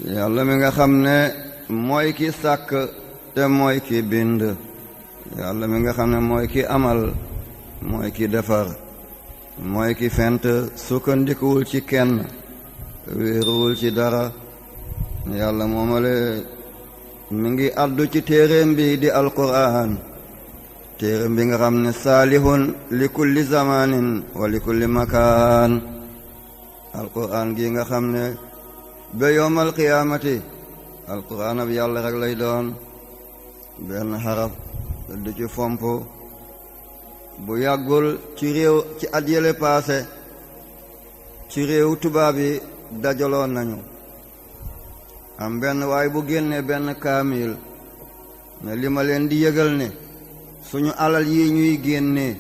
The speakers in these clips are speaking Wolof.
yàlla mi nga xam ne mooy ki sàkk te mooy ki bind yàlla mi nga xam ne mooy ki amal mooy ki defar mooy ki fent sukkandikuwul ci kenn wéeruwul ci dara yàlla moomale mi ngi addu ci téeréem bi di alquraan téeréem bi nga xam ne saalihun li kulli zamanin wa li kulli makaan alquraan gi nga xam ne ba yowmal qiyaamati alquraan ab yàlla rek lay doon benn xaraf du ci fomp bu yàggul ci réew ci at yële paase ci réew tubaab yi dajaloon nañu am benn waay bu génnee benn kaamil ne li ma leen di yëgal ne suñu alal yi ñuy génnee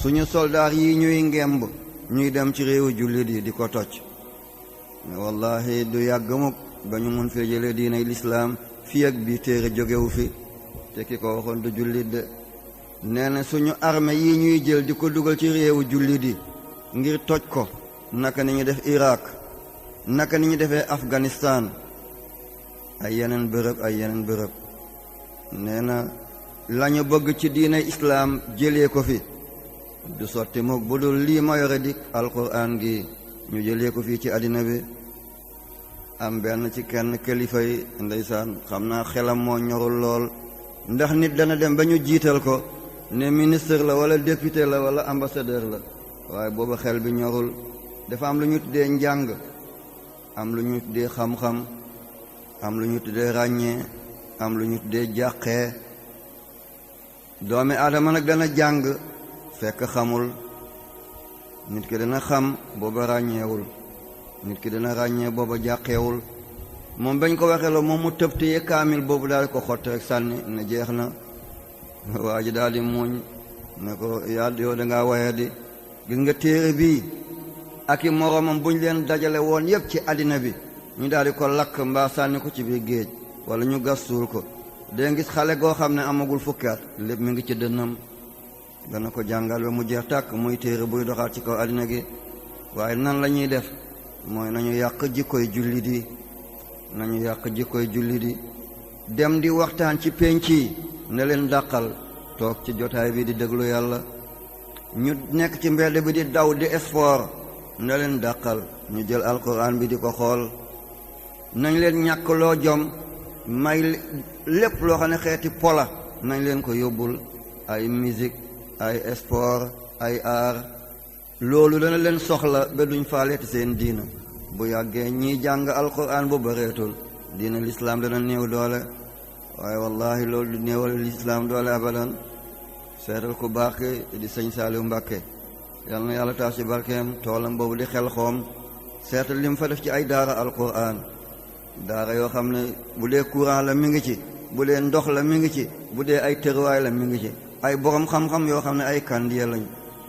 suñu soldaar yi ñuy ngemb ñuy dem ci réewu jullit yi di ko tocc ne wallahi du yàgg mukk ba ñu mun fee jëlee diinay lislaam fii ak bii téere jógewu fi te ki ko waxoon du jullit de nee na suñu armée yi ñuy jël di ko dugal ci réewu jullit yi ngir toj ko naka ni ñu def Irak naka ni ñu defee Afghanistan ay yeneen bërëb nee na lañu bëgg ci diinay islaam jëlee ko fi du sotti mukk bu dul lii ma yore di alquran gi ñu jëlee ko fii ci àddina bi am benn ci kenn kilifa yi ndeysaan xam naa xelam moo ñorul lool ndax nit dana dem ba ñu jiital ko ne ministre la wala député la wala ambassadeur la waaye booba xel bi ñorul dafa am lu ñu tuddee njàng am lu ñu tuddee xam-xam am lu ñu tuddee ràññee am lu ñu tuddee jàqee doomi aadama nag dana jàng fekk xamul nit ki dana xam booba ràññeewul nit ki dana ràññee booba jàqeewul moom bañ ko waxee la moom mu tëb téye kaamil boobu daal di ko xott rek sànni ne jeex na waa ji daal di muuñ ne ko yàlla yow dangaa waye di gis nga téere bii ak i moroomam buñ leen dajale woon yépp ci àddina bi ñu daal di ko lakk mbaa sànni ko ci biir géej wala ñu gas suul ko dee ngis xale goo xam ne amagul fukki at lépp mi ngi ci dënnam dana ko jàngal ba mu jeex tàkk muy téere buy doxaat ci kaw àddina gi waaye nan la ñuy def mooy nañu yàq jikkoy jullit yi nañu yàq jikkoy jullit yi dem di waxtaan ci pénc yi ne leen dàqal toog ci jotaay bi di déglu yàlla ñu nekk ci mbedd bi di daw di sport ne leen dàqal ñu jël alquran bi di ko xool nañ leen ñàkk loo jom may lépp loo xam ne xeeti pola nañ leen ko yóbbul ay musique ay sport ay art loolu dana leen soxla ba duñ faaleeti seen diina bu yàggee ñiy jàng alquran bu bareetul diina lislaam dana néew doole waaye wallahi loolu du néewal lislaam doole abadan seetal ku baax di sëñ Saaliw Mbàkke yal na yàlla taas ci barkeem toolam boobu di xel xoom seetal lim fa def ci ay daara alquran daara yoo xam ne bu dee courant la mi ngi ci bu dee ndox la mi ngi ci bu dee ay tërwaay la mi ngi ci ay borom xam-xam yoo xam ne ay kandiye lañ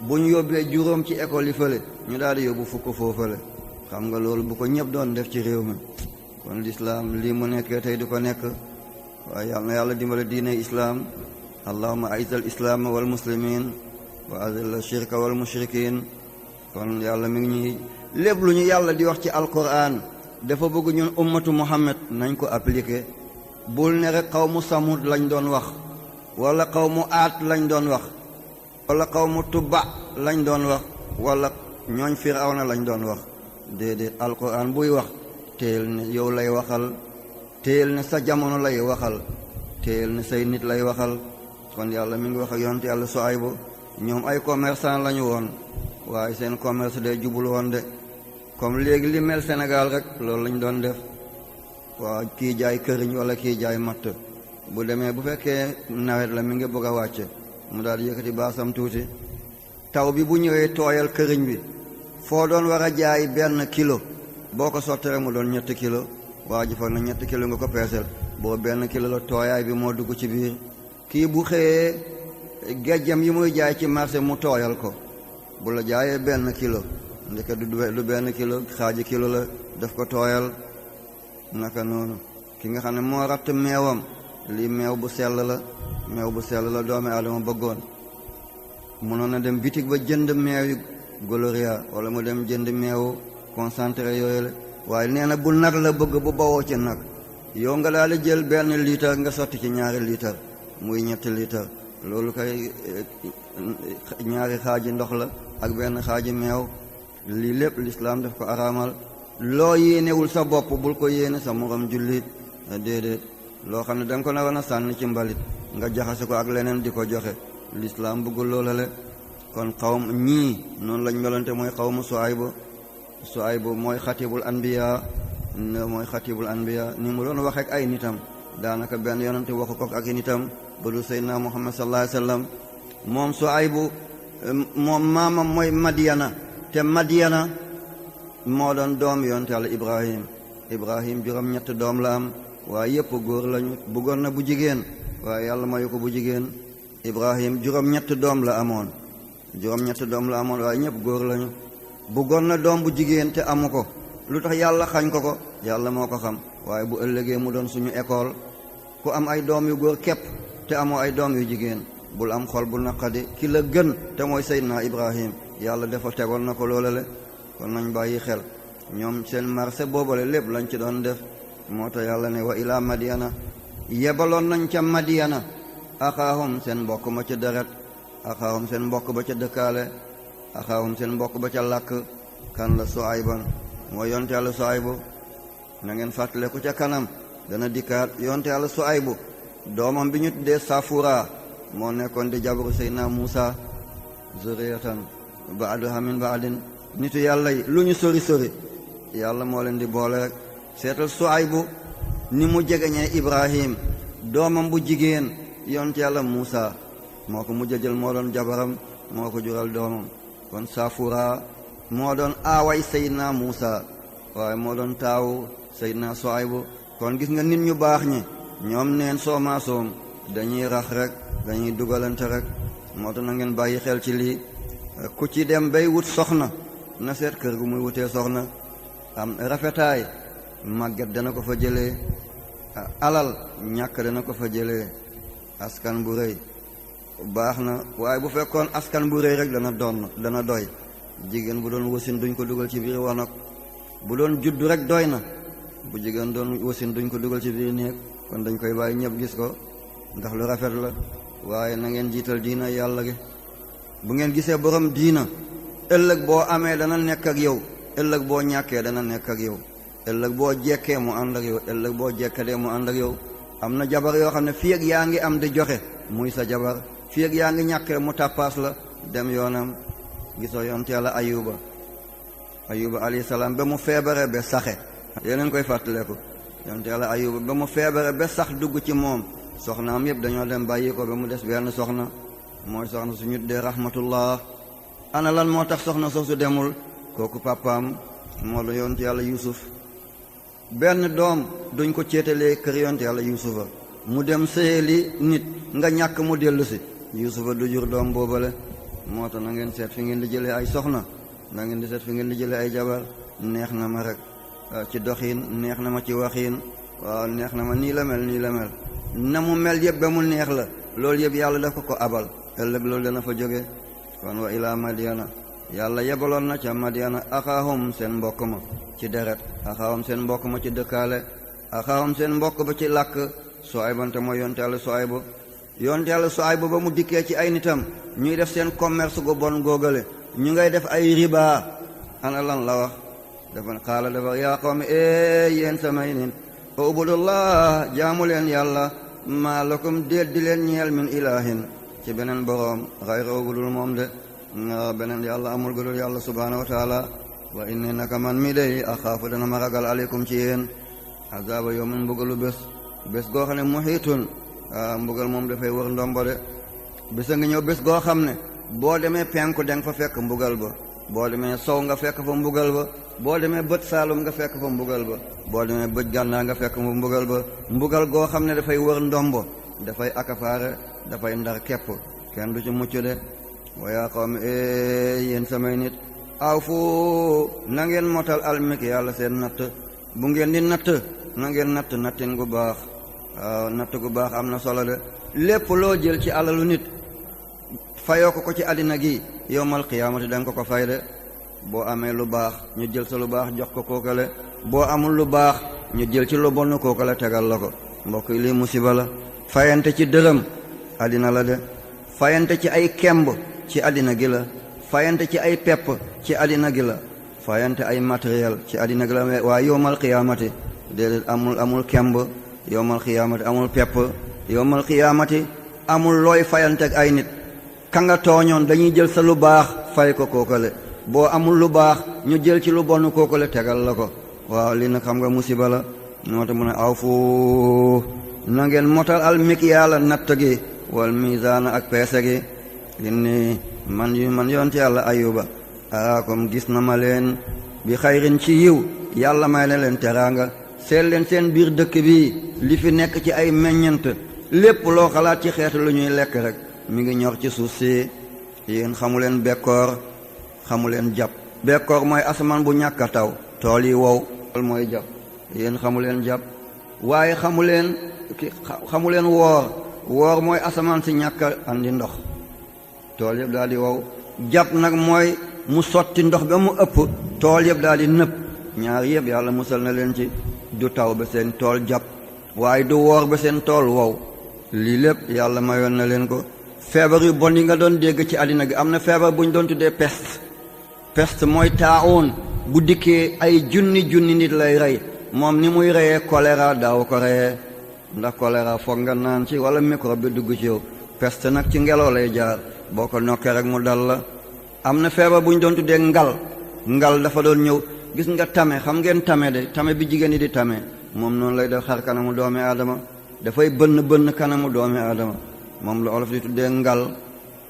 bu ñu yóbbee juróom ci école yi fële ñu daal di yóbbu fukk foofale xam nga loolu bu ko ñëpp doon def ci réew mi kon lislaam lii mu nekkee tey di ko nekk waaye yal na yàlla dimbale diine islaam allahumma aizal islaam wal muslimin wa azil shirka wal mushrikin kon yàlla mi ngi ñuy lépp lu ñu yàlla di wax ci alquran dafa bëgg ñun ummatu muhammad nañ ko appliquer bul ne rek xaw mu samud lañ doon wax wala xaw mu aat lañ doon wax wala xaw mu tubba lañ doon wax wala ñooñ firawna lañ doon wax déedéet alquran buy wax téyel ne yow lay waxal téyel ne sa jamono lay waxal téyel ne say nit lay waxal kon yàlla mi ngi wax ak yonent yàlla Suaybu ñoom ay commerçant lañu woon waaye seen commerce de jubul woon de comme léegi li mel Sénégal rek loolu lañ doon def waaw kii jaay këriñ wala kii jaay matt bu demee bu fekkee nawet la mi ngi bëgg a wàcce mu daal di yëkkati baasam tuuti taw bi bu ñëwee tooyal këriñ bi foo doon war a jaay benn kilo boo ko sotti rek mu doon 3 kilo waa ji foog na 3 kilo nga ko peesel boo benn kilo la tooyaay bi moo dugg ci biir kii bu xëyee gejjam yi muy jaay ci marché mu tooyal ko bu la jaayee benn kilo ndeke du benn kilo xaaji kilo la daf ko tooyal naka noonu ki nga xam ne moo ratt meewam lii meew bu sell la doomi aadama bëggoon mënoon na dem bitig ba jënd meew yu Gloria wala mu dem jënd meewu concentré yooyu la waaye nee na bu nag la bëgg bu bawoo ci nag yow nga daal di jël benn liitar nga sotti ci ñaari liitar muy ñetti liitar loolu kay ñaari xaaji ndox la ak benn xaaji meew lii lépp lislaam daf ko araamal loo yéenewul sa bopp bul ko yéene sa morom jullit déedéet loo xam ne danga ko naroon a sànni ci mbalit nga jaxase ko ak leneen di ko joxe lislaam bëggul loolale kon xawm ñii noonu lañ melante mooy xawmu Suaybu mooy xatibul anbiya ni mu doon wax ak ay nitam daanaka benn yonante waxu ko ak i nitam ba du Seydina Muhammad sallallahu alayhi wasallam moom Suaybu moom maamam mooy Madiyana te Madiyana moo doon doom yonte Yàlla Ibrahim juróom-ñett doom la am waaye yëpp góor lañu bëggoon na bu jigéen waaye yàlla mayu ko bu jigéen Ibrahim juróom-ñett doom la amoon waaye ñëpp góor lañu bëggoon na doom bu jigéen te amu ko lu tax yàlla xañ ko yàlla moo ko xam waaye bu ëllëgee mu doon suñu école ku am ay doom yu góor képp te amoo ay doom yu jigéen bul am xol bu naqadi ki la gën te mooy Seydina Ibrahim yàlla dafa tegoon na ko loolale kon nañ bàyyi xel ñoom seen marché boobale lépp lañ ci doon def moo tax yàlla ne wa ilaa Madiyana yebaloon nañ ca Madiyana axaahum seen mbokk ma ca deret axaahum seen mbokk ba ca dëkkaale axaahum seen mbokk ba ca làkk kan la Suayban mooy yonte yàlla Suaybu na ngeen fàttale ku ca kanam dana dikkaat yonte yàlla Suaybu doomam bi ñu tuddee Safura moo nekkoon di jabaru Seydina Muusa zuriyatan ba'duha min ba'din nitu yàlla yi lu ñu sori yàlla moo leen di boole rek seetal Suaybu ni mu jegeñee Ibrahim doomam bu jigéen yonte yàlla Muusa moo ko mujj jël moo doon jabaram moo ko jural doomam kon Safura moo doon aaway Seydina Muusa waaye moo doon taawu Seydina Suaybu kon gis nga nit ñu baax ñi ñoom neen soomaasoom dañuy rax rek dañuy dugalante rek moo tax na ngeen bàyyi xel ci lii ku ci dem bay wut soxna na seet kër gu muy wutee soxna am rafetaay màgget dana ko fa jëlee alal ñàkk dana ko fa jëlee askan bu rëy baax na waaye bu fekkoon askan bu rëy rek dana doy jigéen bu doon wasin duñ ko dugal ci biir wanag bu doon juddu rek doy na bu jigéen doon wasin duñ ko dugal ci biir néeg kon dañ koy bàyyi ñëpp gis ko ndax lu rafet la waaye na ngeen jiital diina yàlla gi bu ngeen gisee borom diina ëllëg boo amee dana nekk ak yow ëllëg boo ñàkkee dana nekk ak yow ëllëg boo jekkee mu ànd ak yow ëllëg boo jekkadee mu ànd ak yow am na jabar yoo xam ne fii ak yaa ngi am di joxe muy sa jabar fii ak yaa ngi ñàkkee mu tàppaas la dem yoonam gisoo yonte yàlla ayuba alayhi salaam ba mu feebare ba saxe yéen koy fàttaleku yonte yàlla ayuba ba mu feebare ba sax dugg ci moom soxnaam yëpp dañoo dem bàyyi ko ba mu des benn soxna mooy soxna su ñu dee rahmatullah ana lan moo tax soxna soosu demul kooku papaam moo la yonte yàlla yusuf benn doom duñ ko céetalee kër yonte yàlla yusufa mu dem sëyeli nit nga ñàkk mu dellu si yusufa du jur doom boobale moo tax na ngeen seet fi ngeen di jëlee ay soxna na ngeen di seet fi ngeen di jëlee ay jabar neex na ma rek ci doxiin neex na ma ci waxiin waaw neex na ma nii la mel na mu mel yëpp ba mu neex la loolu yëpp yàlla daf ko abal ëllëg loolu dana fa jóge kon wa ilaa Madiyana yàlla yebaloon na ca Madiyana axaahum seen mbokk ma ci deret axaahum seen mbokk ma ci dëkkaale axaahum seen mbokk ba ci làkk Suayban te mooy yonte yàlla Suaybu ba mu dikkee ci ay nitam ñuy def seen commerce gu bon góogale ñu ngay def ay riba ana lan la wax dafa yaa qawmi yéen samay nit ubudullah jaamu leen yàlla maa lakum déet di leen ñeel min ilahin ci beneen boroom xayra gudul moom de beneen yàlla amul gudul yàlla subhaanahu wa taala wa inni naka man mi day axaafu dana ma ragal aleykum ci yéen azaba yawmin mbugalu bés goo xam ne muhiitun mbugal moom dafay wër ndombo de bés a ngi ñëw bés goo xam ne boo demee penku deng fa fekk mbugal ba boo demee sow nga fekk fa mbugal ba boo demee bët saalum nga fekk fa mbugal ba boo demee bët gànnaar nga fekk fa mbugal ba mbugal goo xam ne dafay wër ndombo dafay akafaare dafay ndar kepp kenn du ci mucc de wa yaa qawmi yéen samay nit aw fu na ngeen motal almik yàlla seen natt bu ngeen di natt na ngeen nattin gu baax waaw natt gu baax am na solo de lépp loo jël ci alalu nit fayoo ko ci àddina gi yowmal qiyaamati danga ko fay de boo amee lu baax ñu jël sa lu baax jox ko kookale boo amul lu baax ñu jël ci lu bon kooku la tegal la ko mbokk yi lii musiba la fayante ci dërëm àddina la de fayante ci ay kemb ci àddina gi la fayante ci ay pepp ci àddina gi la fayante ay matériel ci àddina gi la waaye yowmal xiyaamati déedéet amul kemb yowmal xiyaamati amul pepp yowmal xiyaamati amul looy fayante ak ay nit ka nga tooñoon dañuy jël sa lu baax fay ko kookale boo amul lu baax ñu jël ci lu bon kookale tegal la ko waaw lii nag xam nga musiba la moo tax mu ne aw fu na ngeen motal al mikyaala natt gi wal miizaana ak peese gi inni man yonte yàlla ayuba araakom gis na ma leen bi xayrin ci yiw yàlla may na leen teraanga seet leen seen biir dëkk bi li fi nekk ci ay meññant lépp loo xalaat ci xeetu lu ñuy lekk rek mi ngi ñor ci suuf si yéen xamu leen bekkoor xamu leen jàpp bekkoor mooy asamaan bu ñàkk a taw tool yi wow loolu mooy jàpp yéen xamu leen jàpp waaye xamu leen woor mooy asamaan si ñàkk a andi ndox tool yëpp daal di wow jàpp nag mooy mu sotti ndox ba mu ëpp tool yëpp daal di nëpp ñaar yëpp yàlla musal na leen ci du taw ba seen tool jàpp waaye du woor ba seen tool wow lii lépp yàlla mayoon na leen ko feebar yu bon yi nga doon dégg ci àddina gi am na feebar bu ñu doon tuddee peste mooy taawun bu dikkee ay junni nit lay rey moom ni muy reyee choléra daaw ko reyee ndax choléra foog nga naan ci wala microbe bi dugg ci yow peste nag ci ngelaw lay jaar boo ko nokkee rek mu dal la am na feebar bu ñu doon tuddee ngal dafa doon ñëw gis nga tame xam ngeen tame bi jigéen ñi di tame moom noonu lay def xar kanamu doomi aadama dafay bënn kanamu doomi aadama moom la olof di tuddee ngal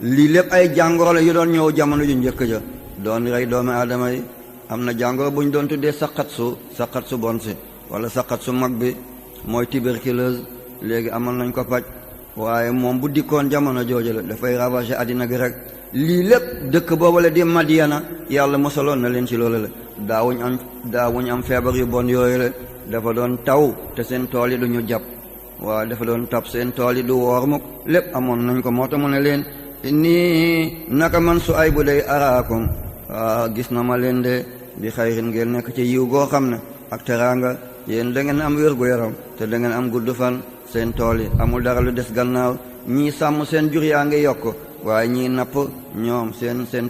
lii lépp ay jàngoro la yu doon ñëw jamono ju njëkk ja doon rey doomi aadama yi am na jàngoro bu ñu doon tuddee saqat su bon si wala saqat su mag bi mooy tuberculose léegi amal nañ ko paj waaye moom bu dikkoon jamono jooju la dafay ravager àddina gi rek lii lépp dëkk boobu la di Madiana yàlla mosaloon na leen ci loolu la daawuñ am feebar yu bon yooyu la dafa doon taw te seen tool yi duñu jàpp waaw dafa doon tab seen tool yi du woor mukk lépp amoon nañ ko moo tax mu ne leen nii naka man su ay bu day araakum waaw gis na ma leen de bi xayrin ngeen nekk ci yiw goo xam ne ak teraanga yéen da ngeen am wér-gu-yaram te da ngeen am gudd fan seen tool yi amul dara lu des gannaaw ñii sàmm seen jur yaa ngi yokk waaye ñii napp ñoom seen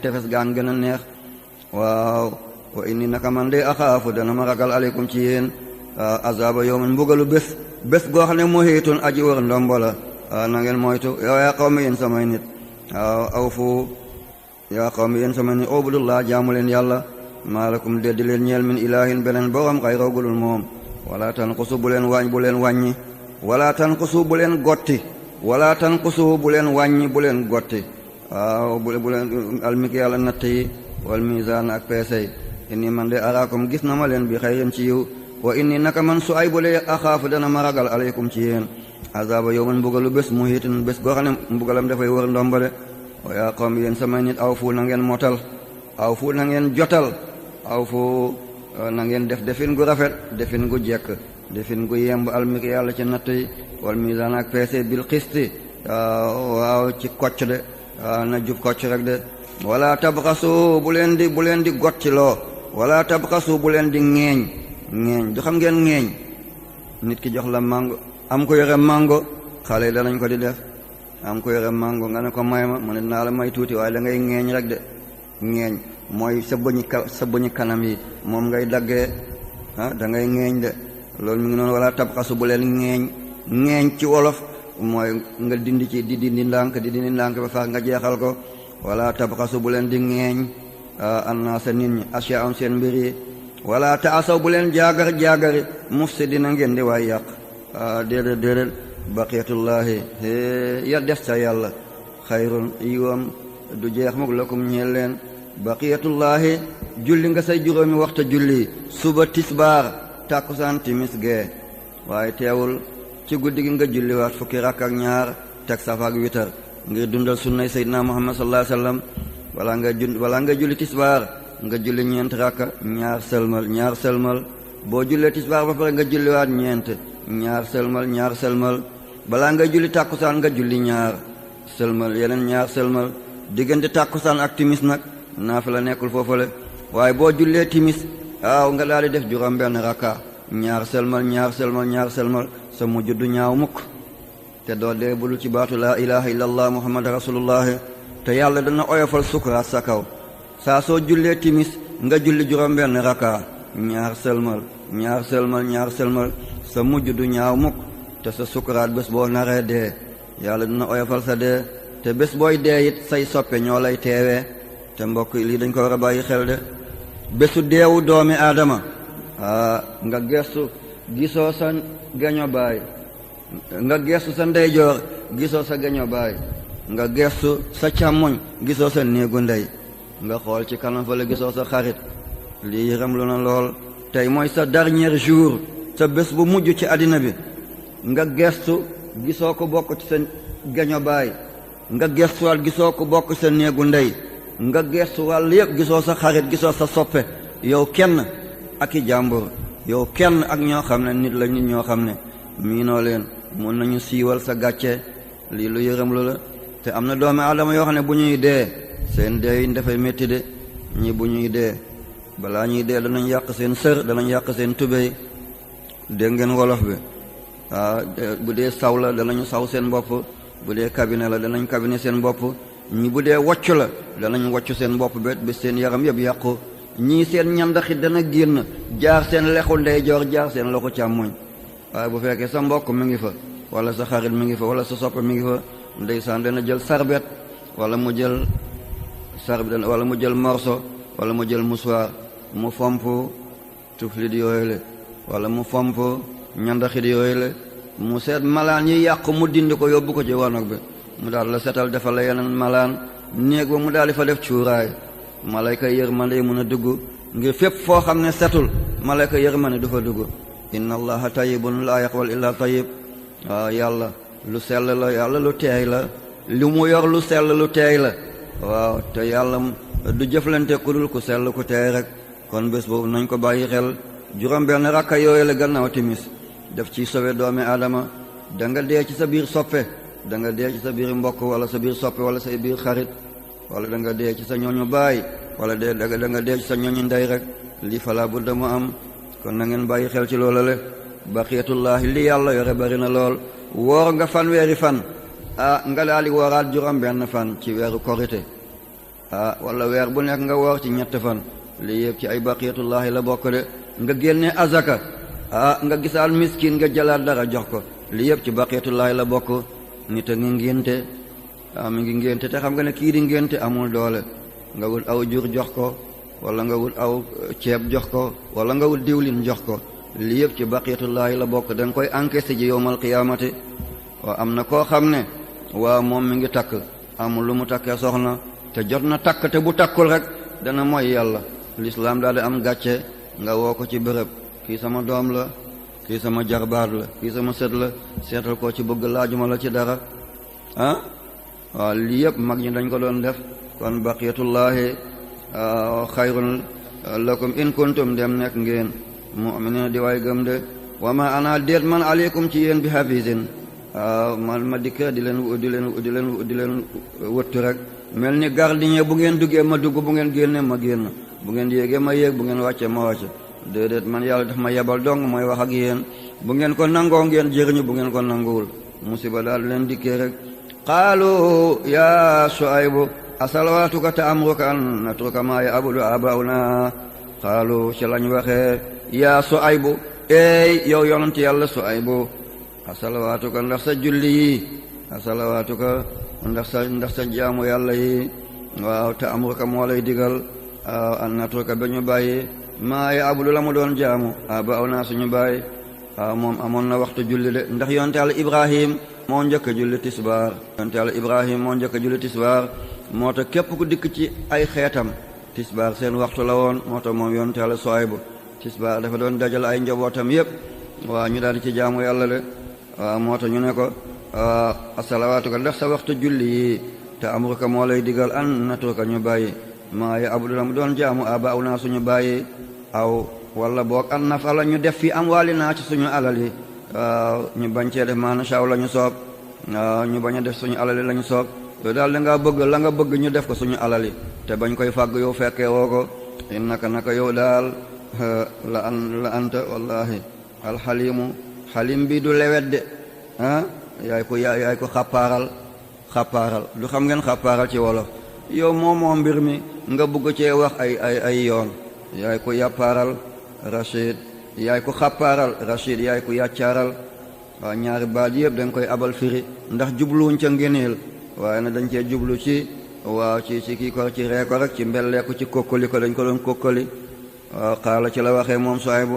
tefes gaan gën a neex waaw wa inni naka man de axaafu dana ma ragal aleykum ci yéen azaba yawmin mbugalu bés goo xam ne muhiitun aji wër ndombo la na ngeen moytu yaa qawmi yéen samay nit awfu yaa qawmi yéen samay nit ubudullah jaamu leen yàlla maa lakum deddi leen ñeel min ilaahin beneen borom xayra gulul moom wala tanqusu bu leen wàññi wala tanqusu bu leen gotti wala tanqusu bu leen wàññi bu leen gotti waaw bu leen almik yàlla natt yi wal misaan ak peese yi inni man de araakum gis na ma leen bi xayrin ci yiw wa inni naka man su ay bu lee axaafu dana ma ragal aleykum ci yéen azaba yawman mbugalu bés muhiitin bés goo xam ne mbugalam dafay wër ndombale wa yaa qawmi yéen samay nit aw fu na ngeen motal aw fu na ngeen jotal aw fu na ngeen def defin gu rafet defin gu jekk defin gu yemb almik yàlla ci natt yi wal misaan ak peese bil xisti waaw ci kocc de na jub kocc rek de wala tabxasu bu leen di gottiloo wala tabxasu bu leen di ŋeeñ du xam ngeen ŋeeñ nit ki jox la mango am ko yore mango xale yi danañ ko di def am ko yore mango nga ne ko may ma mu ne naa la may tuuti waaye da ngay ŋeeñ rek de ŋeeñ mooy sa bëñi kanam yi moom ngay daggee da ngay ŋeeñ de loolu mi ngi noonu wala tabxasu bu leen ŋeeñ ci wolof mooy nga di dindi ndànk ba far nga jeexal ko wala tabxasu bu leen di ŋeeñ annaasa nit ñi asiya am seen mbir yi wala taasaw bu leen jaagari mufsidina ngeen di waay yàq déedéet baqiyatullahi ya des ca yàlla xayrun yiwam du jeex mukk lakum ñeel leen baqiyatullahi julli nga say juróomi waxta julli suba tisbaar tàkkusaan timis gee waaye teewul ci guddi gi nga julliwaat fukki rakk ak ñaar teg safaak witar ngir dundal sunnay seydina muhammad sallallahu alayhi wasallam wala nga julli tisbaar nga julli ñeent rakka ñaar sëlmal boo jullee tisbaar ba pare nga julliwaat ñeent ñaar sëlmal balaa nga julli tàkkusaan nga julli ñaar sëlmal yeneen ñaar sëlmal diggante tàkkusaan ak timis nag naafila nekkul foofale waaye boo jullee timis waaw nga daal di def juróom benn rakka ñaar sëlmal ñaar sëlmal ñaar sëlmal sa mujj du ñaaw mukk te doo dee bulu ci baatu laa ilaha illallah muhammad rasulullah te yàlla dana oyofal sukuraat sa kaw saa soo jullee timis nga julli juróom benn rakka ñaar sëlmal ñaar sëlmal ñaar sëlmal sa mujj du ñaaw mukk te sa sukuraat bés boo naree dee yàlla dina oyofal sa dee te bés booy dee it say soppe ñoo lay teewee te mbokk lii dañ ko war a bàyyi xel de bésu deewu doomi aadama nga gestu gisoo sa geño baay nga gestu sa ndeyjoor gisoo sa geño baay nga gestu sa càmmoñ gisoo sa néegu ndey nga xool ci kanam fa la gisoo sa xarit lii yëram lu na lool tey mooy sa dernier jour sa bés bu mujj ci àddina bi nga gestu gisoo ko bokk ci sa geño baay nga gestuwaat gisoo ko bokk sa néegu ndey nga gestuwaat yëpp gisoo sa xarit gisoo sa soppe yow kenn ak i jàmbur yow kenn ak ñoo xam ne nit la nit ñoo xam ne miinoo leen mun nañu siiwal sa gàcce lii lu yërëm lu la te am na doomi aadama yoo xam ne bu ñuy dee seen dee yi dafay métti de ñi bu ñuy dee balaa ñuy dee danañ yàq seen sër danañ yàq seen tubéy dégg ngeen wolof bi bu dee saw la danañu saw seen bopp bu dee cabinet la danañ cabinet seen bopp ñi bu dee wocc la danañ wocc seen bopp ba seen yaram yëpp yàqu ñii seen ñandaxit dana génn jaar seen lexu ndeyjoor jaar seen loxo càmmoñ waaye bu fekkee sa mbokk mi ngi fa wala sa xarit mi ngi fa wala sa sopp mi ngi fa ndeysaan dana jël sarbet wala mu jël sarbet wala mu jël morso wala mu jël musuwaar mu fomp tuflit yooyu le wala mu fomp ñandaxit yooyu le mu seet malaan yi yàqu mu dindi ko yóbbu ko ci wanag bi mu daal la setal defal la yeneen malaan néeg ba mu daal di fa def cuuraay malayka yërmande yi mën a dugg ngir fépp foo xam ne setul malayka yërmande du fa dugg inna allaha tayyibun laa yaqbal illa tayyib waaw yàlla lu sell la yàlla lu teey la lu mu yor lu sell lu teey la waaw te yàlla du jëflante ku dul ku sell ku teey rek kon bés boobu nañ ko bàyyi xel juróom benn rakka yooyu la gannaaw timis def ci sowe doomi aadama da nga dee ci sa biir soppe da nga dee ci sa biir mbokk wala sa biir soppe wala say biir xarit wala da nga dee ci sa ñooñu baay wala da nga dee ci sa ñooñu ndey rek lii falaa budda mu am kon na ngeen bàyyi xel ci loola le baqiyatullaahi li yàlla yore bari na lool woor nga fanweeri fan nga daal di wooraat juróom benn fan ci weeru korite wala weer bu nekk nga woor ci ñett fan lii yëpp ci ay baqiyatullaahi la bokk de nga génne azaka nga gisaal miskin nga jëlaat dara jox ko lii yëpp ci baqiyatullaahi la bokk nit a ngi ngénte mi ngi ngénte te xam nga ne kii di ngénte amul doole nga wut aw jur jox ko wala nga wut aw ceeb jox ko wala nga wut diwlin jox ko lii yëpp ci baqiyatullaahi la bokk da nga koy encaissé ji yowmal qiyaamati waaw am na koo xam ne waaw moom mi ngi takk amul lu mu takkee soxna te jot na takk te bu takkul rek dana mooy yàlla lislaam daal di am gàcce nga woo ko ci bërëb kii sama doom la kii sama jarbaat la kii sama sët la seetal koo ci bëgg laajuma la ci dara waaw lii yëpp mag ñi dañ ko doon def kon baqiyatullaahi xayrun lakum in kuntum dem nekk ngeen mu'minin di waay gëm de wa ma ana déet man aleykum ci yéen bi hafizin man ma dikka di leen wëttu rek mel ni gardien bu ngeen duggee ma dugg bu ngeen génne ma génn bu ngeen yéegee ma yéeg bu ngeen wàccee ma wàcce déedéet man yàlla daf ma yebal dong mooy wax ak yéen bu ngeen ko nangoo ngeen jëriñu bu ngeen ko nanguwul musiba daal leen dikkee rek qaalu ya Shuaybu asalawatuka ta'muruka an natruka ma ya'budu abauna qaalu ci lañ waxee ya Shuaybu ey yow yonent yàlla Shuaybu asalawatuka ndax sa julli yi asalawatuka ndax sa jaamu yàlla yi waaw ta'muruka moo lay digal an natruka ba ñu bàyyi maa ya'budu la mu doon jaamu abauna suñu bàyyi moom amoon na waxtu julli de ndax yonent yàlla Ibrahim moo njëkk a julli tisbaar yonent yàlla Ibrahim moo njëkk a julli tisbaar moo tax képp ku dikk ci ay xeetam tisbaar seen waxtu la woon moo tax moom yonent yàlla Suwaybu tisbaar dafa doon dajal ay njabootam yépp waaw ñu daal di ci jaamu yàlla de waaw moo tax ñu ne ko asalawaatuka ndax sa waxtu julli yi te amruka moo lay digal an natruka ñu bàyyi maa ya'budu la mu doon jaamu abaa'unaa suñu bàyyi aw wala boog an nafala ñu def fi amwaalinaa ci suñu alal yi waaw ñu bañ cee def maa nashaa'u la ñu soob waaw ñu bañ a def suñu alal yi la ñu soob loolu daal da ngaa bëgg la nga bëgg ñu def ko suñu alal yi te bañ koy fàgg yow fekkee woo ko innaka naka yow daal la anta wallahi alxalimu xalim bi du lewet de yaay ko xappaaral du xam ngeen xappaaral ci wolof yow moomoo mbir mi nga bugg cee wax ay yoon yaay ko yàppaaral rachid yaay ko xappaaral rachid yaay ko yàccaaral waaw ñaari baat yëpp dañ koy abal firi ndax jubluwuñ ca ngéneel waaye na dañ cee jublu ci waaw ci kii ko ci ree ko rek ci mbelleeku ci kokkali ko dañ ko doon kokkali waaw xaala ci la waxee moom Suaybu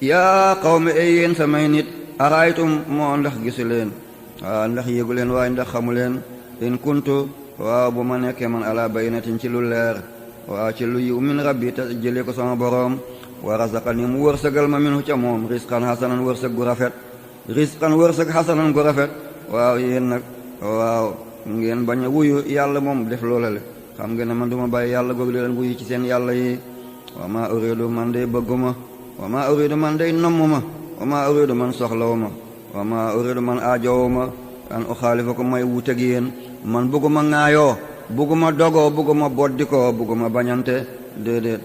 yaa qawmi ay yéen samay nit araaytum moo ndax gisu leen waaw ndax yéegu leen waaye ndax xamu leen in kuntu waaw bu ma nekkee man ala baynatin ci lu leer waaw ci lu yiw min rabbi te jëlee ko sama boroom wa razaqani mu wërsëgal ma minhu ca moom risqan hasanan wërsëg gu rafet risqan wërsëg hasanan gu rafet waaw yéen nag waaw ngeen bañ a wuyu yàlla moom def loola le xam ngeen ne man duma bàyyi yàlla googu di leen wuyu ci seen yàlla yi wa ma uridu man day bëgguma wa ma uridu man day nommuma wa ma uridu man soxlawuma wa ma uridu man aajowuma an uxaalifakum may wuuteg yéen man bëgguma ŋaayoo bëgguma dogoo bëgguma boddikoo bëgguma bañante déedéet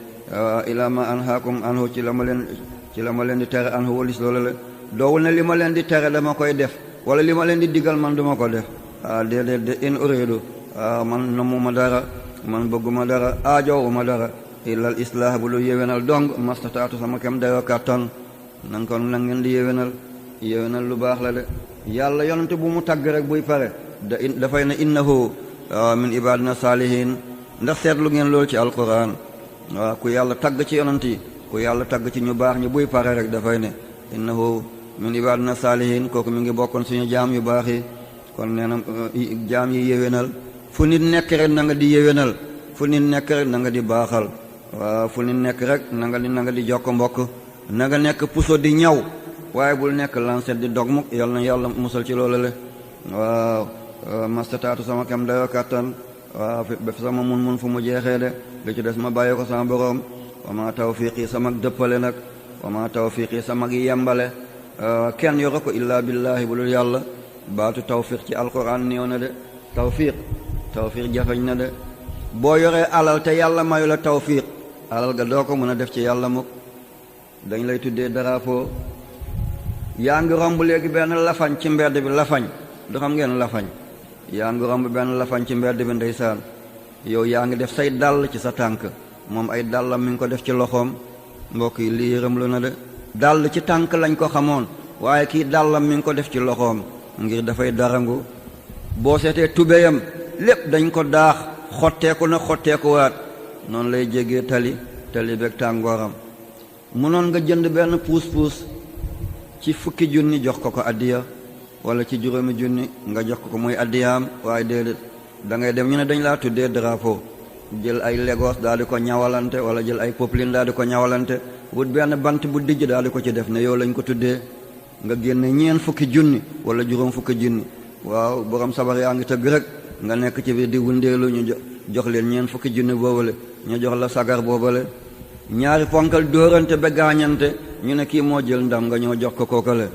ila ma anhaakum anhu ci la ma leen di tere anhu walis loola le doowul ne li ma leen di tere dama koy def wala li ma leen di digal man duma ko def déedéet de in uridu man namuma dara man bëgguma dara aajowuma dara illa al islah bu lu yéwénal dong mastataatu sama kem dayoo kàttan nan kon na ngeen di yéwénal lu baax la de yàlla yonante bu mu tagg rek buy pare dafay ne innahu min ibadina saalihin ndax seetlu ngeen loolu ci alquran waaw ku yàlla tagg ci yonant yi ku yàlla tagg ci ñu baax ñi buy pare rek dafay ne innahu min ibadina saalihin kooku mi ngi bokkoon suñu jaam yu baax yi kon nee na jaam yi yéwénal fu nit nekk rek na nga di yéwénal fu nit nekk rek na nga di baaxal waaw fu nit nekk rek na nga di jokk mbokk na nga nekk puso di ñaw waaye bul nekk lancet di dog mukk yal na yàlla musal ci loolu le waaw mastataatu sama kem dayoo kàttan waaw ba sama mun fu mu jeexee de li ci des ma bàyyi ko sama boroom wa ma tawfiqi sama dëppale nag wa ma tawfiqi sama yembale kenn yoro ko illaa billaahi bu dul yàlla baatu tawfiq ci alquran néew na de tawfiq jafeñ na de boo yoree alal te yàlla mayu la tawfiq alal ga doo ko mën a def ci yàlla mukk dañ lay tuddee drapeau yaa ngi romb léegi benn lafañ ci mbedd bi lafañ du xam ngeen lafañ yaa ngi romb benn lafañ ci mbedd bi ndeysaan yow yaa ngi def say dàll ci sa tànk moom ay dàllam mi ngi ko def ci loxoom mbokk yi lii yërëm lu na de dàll ci tànk lañ ko xamoon waaye kii dàllam mi ngi ko def ci loxoom ngir dafay darangu boo seetee tubéyam lépp dañ ko daax xotteeku na xotteekuwaat noonu lay jégee tali beeg tàngooram mënoon nga jënd benn puus ci 10 junni jox ko addiya wala ci 5 junni nga jox ko muy addiyaam waaye déedéet da ngay dem ñu ne dañ laa tuddee drapeau jël ay Lagos daal di ko ñawalante wala jël ay popeline daal di ko ñawalante wut benn bant bu dijj daal di ko ci def ne yow lañ ko tuddee nga génne 40 junni wala 50 junni waaw borom sabar yaa ngi tëgg rek nga nekk ci biir di wundeelu ñu jox leen 40 junni boobale ñu jox la sagar boobale ñaari ponkal dóorante ba gaañante ñu ne kii moo jël ndam nga ñëw jox ko kookale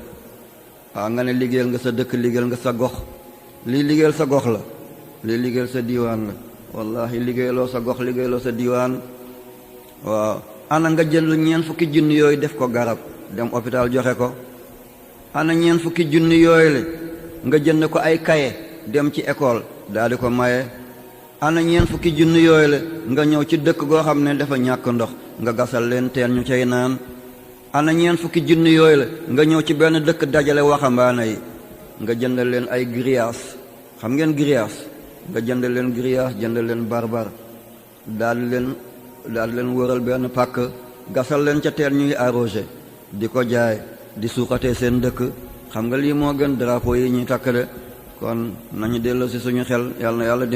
waaw nga ne liggéeyal nga sa dëkk liggéeyal nga sa gox lii liggéeyal sa gox la lii liggéeyal sa diiwaan la wallahi liggéeyaloo sa gox liggéeyaloo sa diiwaan waaw ana nga jël 40 junni yooyu def ko garab dem hôpital joxe ko ana 40 junni yooyu la nga jënd ko ay kaye dem ci école daal di ko maye ana 40 junni yooyu la nga ñëw ci dëkk goo xam ne dafa ñàkk ndox nga gasal leen teen ñu cay naan ana 40 junni yooyu la nga ñëw ci benn dëkk dajale waxambaane yi nga jëndal leen ay grillage xam ngeen grillage nga jëndal leen grillage jëndal leen barbar daal di leen wëral benn pàkk gasal leen ca teen ñuy arrosé di ko jaay di suuxatee seen dëkk xam nga lii moo gën drapeau yi ñuy takk de kon nañu delloo si suñu xel yal na yàlla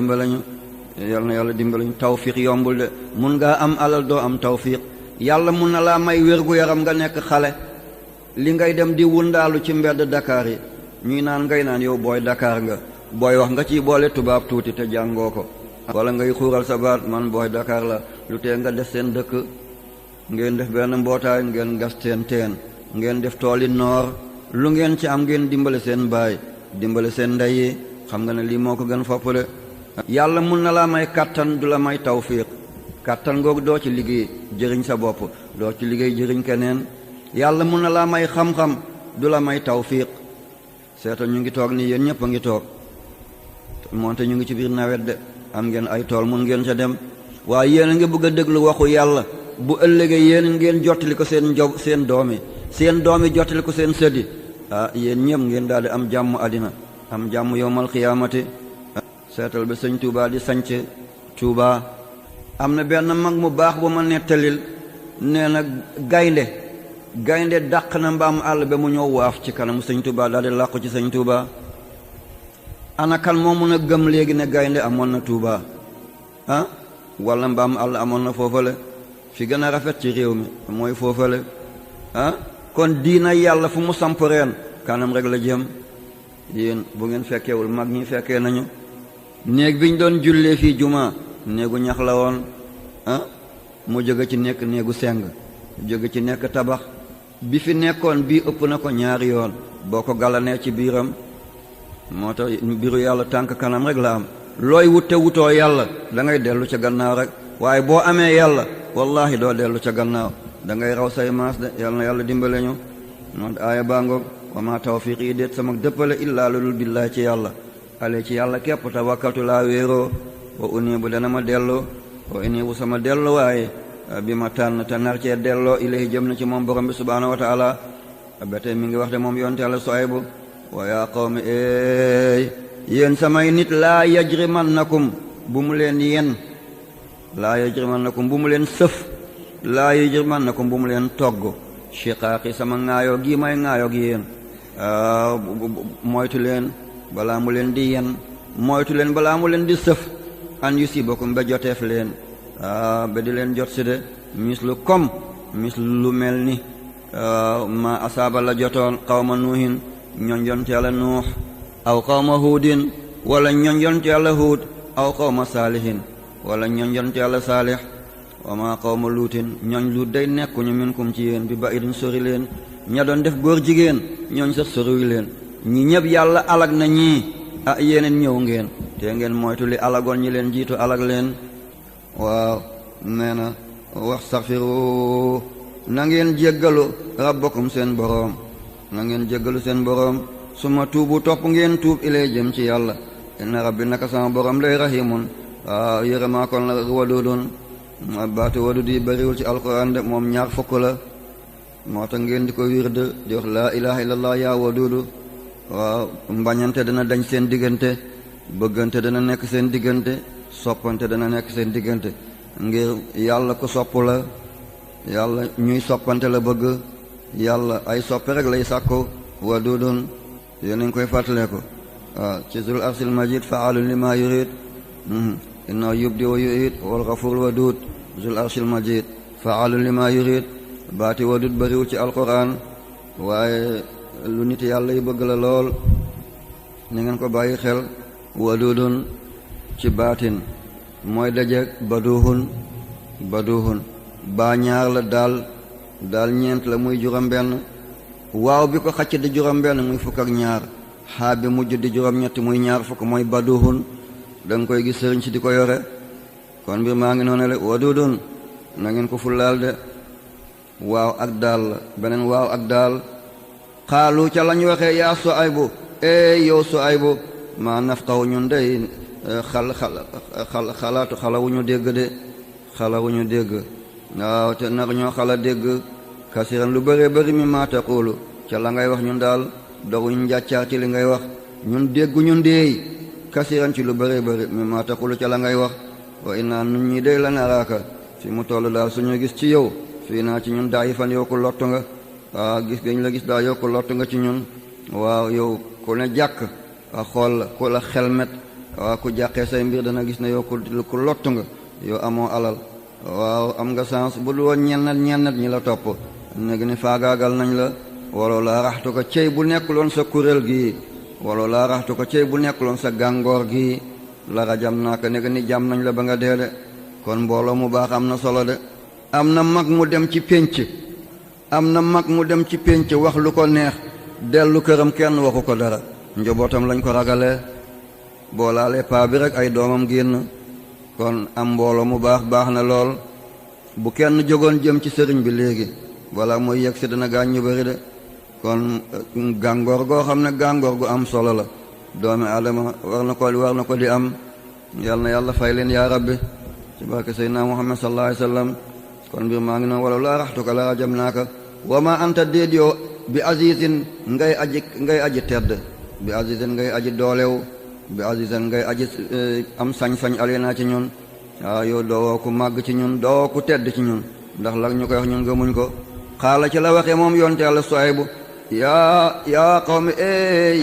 dimbale ñu tawfiq yombul de mun ngaa am alal doo am tawfiq yàlla mun na laa may wér-gu-yaram nga nekk xale li ngay dem di wundaalu ci mbedd Dakar yi ñuy naan ngay naan yow booy Dakar nga booy wax nga ciy boole tubaab tuuti te jàngoo ko wala ngay xuural sa baat man booy Dakar la lu tee nga def seen dëkk ngeen def benn mbootaay ngeen gas seen teen ngeen def tooli noor lu ngeen ci am ngeen dimbale seen baay dimbale seen ndey yi xam nga ne lii moo ko gën fopp de yàlla mun na laa may kàttan du la may tawfiq kàttan googu doo ci liggéey jëriñ sa bopp doo ci liggéey jëriñ keneen yàlla mun na laa may xam-xam du la may tawfiq seetal ñu ngi toog nii yéen ñëpp a ngi toog moonte ñu ngi ci biir nawet de am ngeen ay tool mun ngeen ca dem waaye yéen a ngi bëgg a déglu waxu yàlla bu ëllëgee yéen ngeen jottali ko seen seen doomi jottali ko seen sëddi yéen ñëpp ngeen daal di am jàmm àddina am jàmm yowmal xiyaamati seetal ba sëñ Tuubaa di sanc Tuubaa am na benn mag mu baax bu ma nettalil nee na gaynde dàq na mbaam àll ba mu ñëw waaf ci kanam sëñ Tuubaa daal di làqu ci sëñ Tuubaa ana kan moo mun a gëm léegi ne gaynde amoon na Tuubaa walla mbaam àll amoon na foofale fi gën a rafet ci réew mi mooy foofale kon diina yàlla fu mu samp reen kanam rek la jëm yéen bu ngeen fekkeewul mag ñi fekkee nañu néeg bi ñu doon jullee fii jumaa néegu ñax la woon mu jóge ci nekk néegu seng jóge ci nekk tabax bi fi nekkoon bii ëpp na ko ñaari yoon boo ko galanee ci biiram moo tax mbiru yàlla tànk kanam rek la am looy wute wutoo yàlla da ngay dellu ca gannaaw rek waaye boo amee yàlla wallahi doo dellu ca gannaaw da ngay raw say maas de yàlla na yàlla dimbale ñu noon aaya baangoog wa ma tawfiq yi déet sama dëppale illaa lulul billaahi ci yàlla ale ci yàlla képp tawakkaltu laa wéeroo wa uniibu dana ma delloo wa uniibu sama delloo waaye bi ma tànn te nar cee delloo ilayhi jëm na ci moom borom bi subhaanahu wa taala ba tey mi ngi wax de moom yonte yàlla Suaybu wa yaa qawmi yéen samay nit laa yajrimannakum bu mu leen yen laa yajrimannakum bu mu leen sëf laa yajrimannakum bu mu leen togg shiqaaqi sama ŋaayoo gi may ŋaayoo gi yéen moytu leen balaa mu leen di yen moytu leen balaa mu leen di sëf an yusibakum ba joteef leen ba di leen jot si de mislu lu mel ni ma asaaba la jotoon qawma nuuhin ñoñ yonte yàlla nuux aw qawma huudin wala ñoñ yonte yàlla huud aw qawma saalihin wala ñoñ yonte yàlla saalih wa ma qawma luutin ñoñ luut day nekkuñu minkum ci yéen bi ba idin sori leen ña doon def góor jigéen ñooñ sax soriwu leen ñi ñëpp yàlla alag na ñii yeneen ñëw ngeen te ngeen moytu li alagoon ñi leen jiitu alag leen waaw nee na wastaghfiru na ngeen jéggalu rabbakum seen boroom na ngeen jéggalu seen boroom suma tuubu topp ngeen tuub ilay jëm ci yàlla inna rabbi naka sama boroom lay rahimun waaw yërëmaa kon la waduudun baatu wadud yi bariwul ci alquran de moom ñaar fukk la moo tax ngeen di ko wirde di wax laa ilaha illallah yaa waduudu waaw mbañante dana dañ seen diggante bëggante dana nekk seen diggante soppante dana nekk seen diggante ngir yàlla ko sopp la yàlla ñuy soppante la bëgg yàlla ay soppe rek lay sàkku waduudun yéen nañ koy fàttalee ko waaw ci zul arsil majid faalun lima yurid innahu yubdi wa yuid wal ghafurul wadud zul arsil majid faalun lima yurid baati wadud bariwul ci alquran waaye lu nit yàlla yi bëgg la lool ni ngeen ko bàyyi xel wadudun ci baatin mooy dajeeg baduhun baa ñaar la daal ñeent la muy juróom-benn waaw bi ko xacc di juróom-benn muy fukk ak ñaar xaa bi mujj di juróom-ñett muy ñaar fukk mooy baduhun da nga koy gis sëriñ si di ko yore kon mbir maa ngi noonu le wadudun na ngeen ko fullaal de waaw ak daal la beneen waaw ak daal xaalu ca lañ waxee yaa Suaybu yow Suaybu maa nafqahu ñun dey xalawuñu dégg de xalawuñu dégg waaw te nar ñoo xala dégg kasiran lu bëree bëri mi maa taqulu ca la ngay wax ñun daal doguñu njàccaar ci li ngay wax ñun dégguñu ndeey kasiran ci lu bëree bëri mi maa taqulu ca la ngay wax wa inna nun ñi dey la naraaka fi mu toll daal suñu gis ci yow fii naa ci ñun daa yi fan yow ku lottu nga waaw gis gañ la gis daal yow ku lottu nga ci ñun waaw yow ku ne jàkk xool la ku la xelmet waaw ku jàqee say mbir dana gis ne yow ku lottu nga yow amoo alal waaw am nga sens bu dul woon ñennat ñi la topp negi ni faagaagal nañ la waloo laa raxtu ko cey bu nekkuloon sa kuréel gii waloo laa raxtu ko cey bu nekkuloon sa gàngoor gii la rajam naa ko negi ni jam nañ la ba nga dee de kon mbooloo mu baax am na solo de am na mag mu dem ci pénc wax lu ko neex dellu këram kenn waxu ko dara njabootam lañ ko ragalee boo laalee paa bi rek ay doomam génn kon am mbooloo mu baax na lool. bu kenn jógoon jëm ci sëriñ bi léegi wala mooy yegg si dana gaañ ñu bari de kon gàngoor goo xam ne gàngoor gu am solo la doomi aadama war na ko di am. yal na yàlla fay leen yaa rabbi ci barke seydina muhammad sallallahu alayhi wasallam. kon mbir maa ngi noonu wala laa raxtuka la rajamnaaka wa ma anta déet yow bi azizin ngay aji tedd bi azizin ngay aji doolew bi azizin ngay aji am sañ-sañ alena ci ñun. waaw yow doowoo ku màgg ci ñun doowoo ku tedd ci ñun ndax la ñu koy wax ñun gëmuñ ko. xaala ci la waxee moom yonte yàlla Suaybu yaa qawmi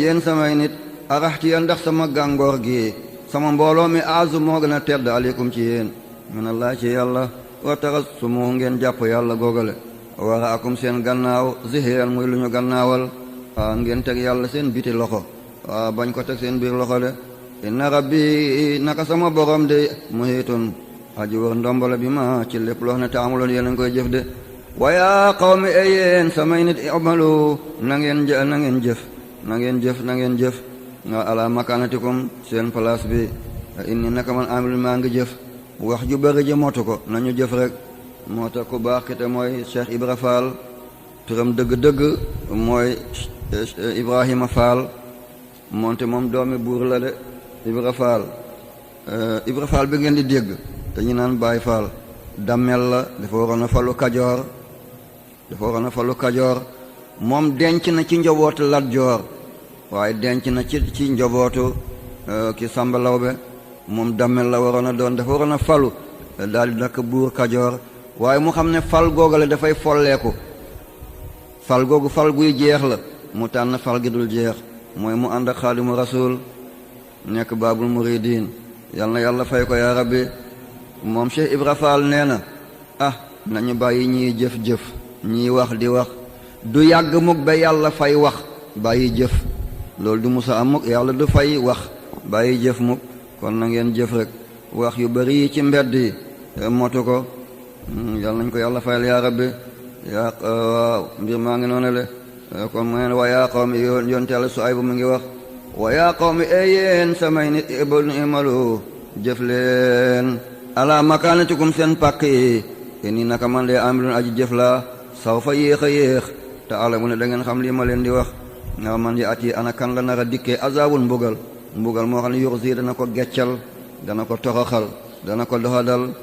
yéen samay nit araxtiya ndax sama gàngoor gi sama mbooloo mi azu moo gën a tedd aleykum ci yéen minallaa ci yàlla wa taxassumu ngeen jàpp yàlla googale wara akum seen gannaaw zihiran muy lu ñu gannaawal ngeen teg yàlla seen biti loxo bañ ko teg seen biir loxo de. inna rabbi naka sama borom de muhitun aji wër ndombala bi ma ci lépp loo xam ne taamuloon yéen a ngi koy jëf de. wa yaa qawmi yéen samay nit i'malu na ngeen jëf ala makanatikum seen place bi inni naka man amil maa ngi jëf. wax ju bëri ji motu ko nañu jëf rek. moo tax ku baax ki te mooy Cheikh Ibra Fall turam dëgg-dëgg mooy Ibrahima Fall moonte moom doomi buur la de. Ibra Fall bi ngeen di dégg te ñu naan Baay Fall dammel la dafa waroon a falu Kajoor moom denc na ci njobootu Lat Joor waaye denc na ci njobootu ki Samba Lawbe moom dammel la waroon a doon dafa waroon a falu daal di dakk buur Kajoor waaye mu xam ne fal googale dafay folleeku fal googu fal guy jeex la mu tànn fal gi dul jeex mooy mu ànd ak Xaadimu Rasuul nekk baabul muridiin yal na yàlla fay ko yaa rabbi. moom Cheikh Ibra Fall nee na nañu bàyyi ñiy jëf-jëf ñiy wax di wax du yàgg mukk ba yàlla fay wax bàyyi jëf loolu du musa am mukk yàlla du fay wax bàyyi jëf mukk kon na ngeen jëf rek wax yu bari yi ci mbedd yi motu ko yal nañ ko yàlla fayal yaa rabbi. waaw mbir maa ngi noonu le kon mu neen wa yaa qawmi yonte Yàlla Suaybu mu ngi wax wa yaa qawmi yéen samay nit imalu jëf leen ala makaanatikum seen pàkk yi inni naka man de amilun aji jëf la saw fa yéex a yéex te alamu ne da ngeen xam lii ma leen di wax. nga man di at yi ana kan la nar a dikkee azabun mbugal moo xam ne yuxsi dana ko geccal dana ko toroxal dana ko doxadal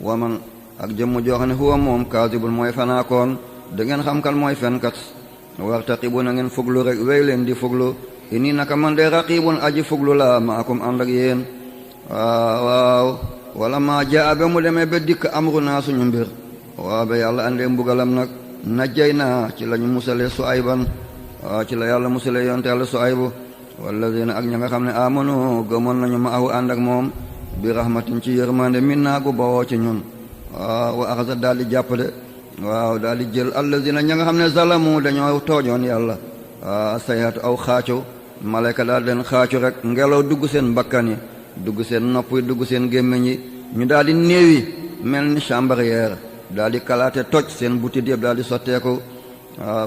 wa man ak jëmm joo xam ne huwa moom kaasibul mooy fanaakoon da ngeen xam kan mooy fenkat wartaqibu na ngeen fuglu rek wéy leen di fuglu inni naka man de raqibun aji fuglu la maakum ànd ak yéen. waaw wala ma jaa ba mu demee ba dikk amru naa suñu mbir waaw ba yàlla andee mbugalam nag najjay naa ci lañu musale Suayban waaw ci la yàlla musale yonte yàlla Suaybu wallazina ak ña nga xam ne amanu gëmoon nañu ma ahu ànd ak moom bi rahmatin ci yërmande min naa gu bawoo ci ñun. waaw wa axasa daal di jàpp de waaw daal di jël allazina ña nga xam ne zalamu dañoo tooñoon yàlla sayatu aw xaacu malayka daal den xaacu rek ngelaw dugg seen bakkan yi dugg seen nopp yi dugg seen gémmiñ yi ñu daal di néewi mel ni chambrière daal di kalaate toj seen butit yëpp daal di sotteeku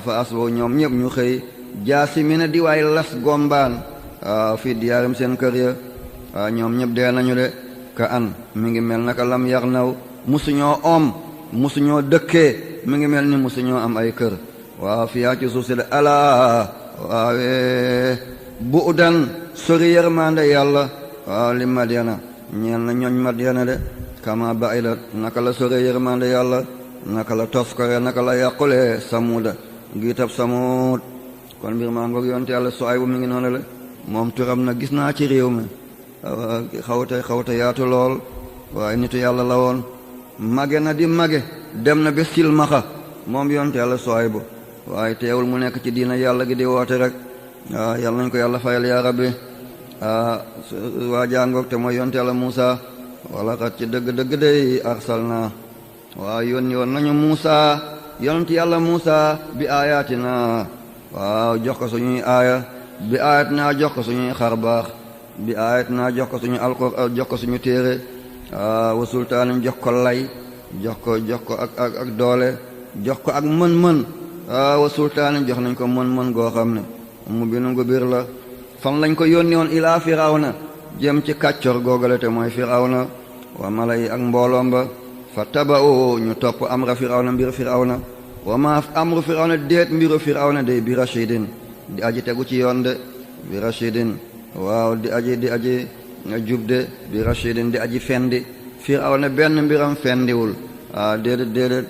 fa asbo ñoom ñëpp ñu xëy jaasi mi ne di waay las gombaan fii diyaarim seen kër ya ñoom ñëpp dee nañu de ka an mi ngi mel naka lam yar naw musuñoo musuñoo dëkkee mi ngi mel ni musuñoo am ay kër waaw fiyaa ci suuf si de alaa waawe bu udan sori yërmande yàlla waaw li Madyana ñeel na ñooñ Madyana de kama ba'ilat naka la sori yërmande yàlla naka la toskore naka la yàqule Samuuda giitab Samuud kon mbir maa ngoog yonte yàlla Suaybu mi ngi noonu le moom turam na gis naa ci réew mi xawte yaatu lool waaye nitu yàlla la woon mage na di mage dem na ba silmaxa moom yonte yàlla Suaybu waaye teewul mu nekk ci diina yàlla gi di woote rek yàlla nañ ko yàlla fayal yaa rabbi waa jàngoog te mooy yonte yàlla Muusa wala xat ci dëgg-dëgg day arsalna waaw yónni woon nañu Muusa yonte yàlla Muusa bi ayatina waaw jox ko suñuy aaya bi ayatina jox ko suñuy xarbaax bi ayatina jox ko suñu alquraan jox ko suñu téere wa sultaanim jox ko lay jox ko ak doole jox ko ak mën-mën wa sultaanim jox nañ ko mën-mën goo xam ne mu binu ngu bir la fan lañ ko yónni woon ilaa firawna jëm ci kàccor googale te mooy firawna wa malay ak mbooloom ba fa taba'u ñu topp amra firawna mbir firawna wa ma amru firawna déet mbiru firawna day bi rashidin di aji tegu ci yoon de bi rashidin waaw di aji nga jub de bi rashidin di aji fendi firawna benn mbiram fendiwul déedéet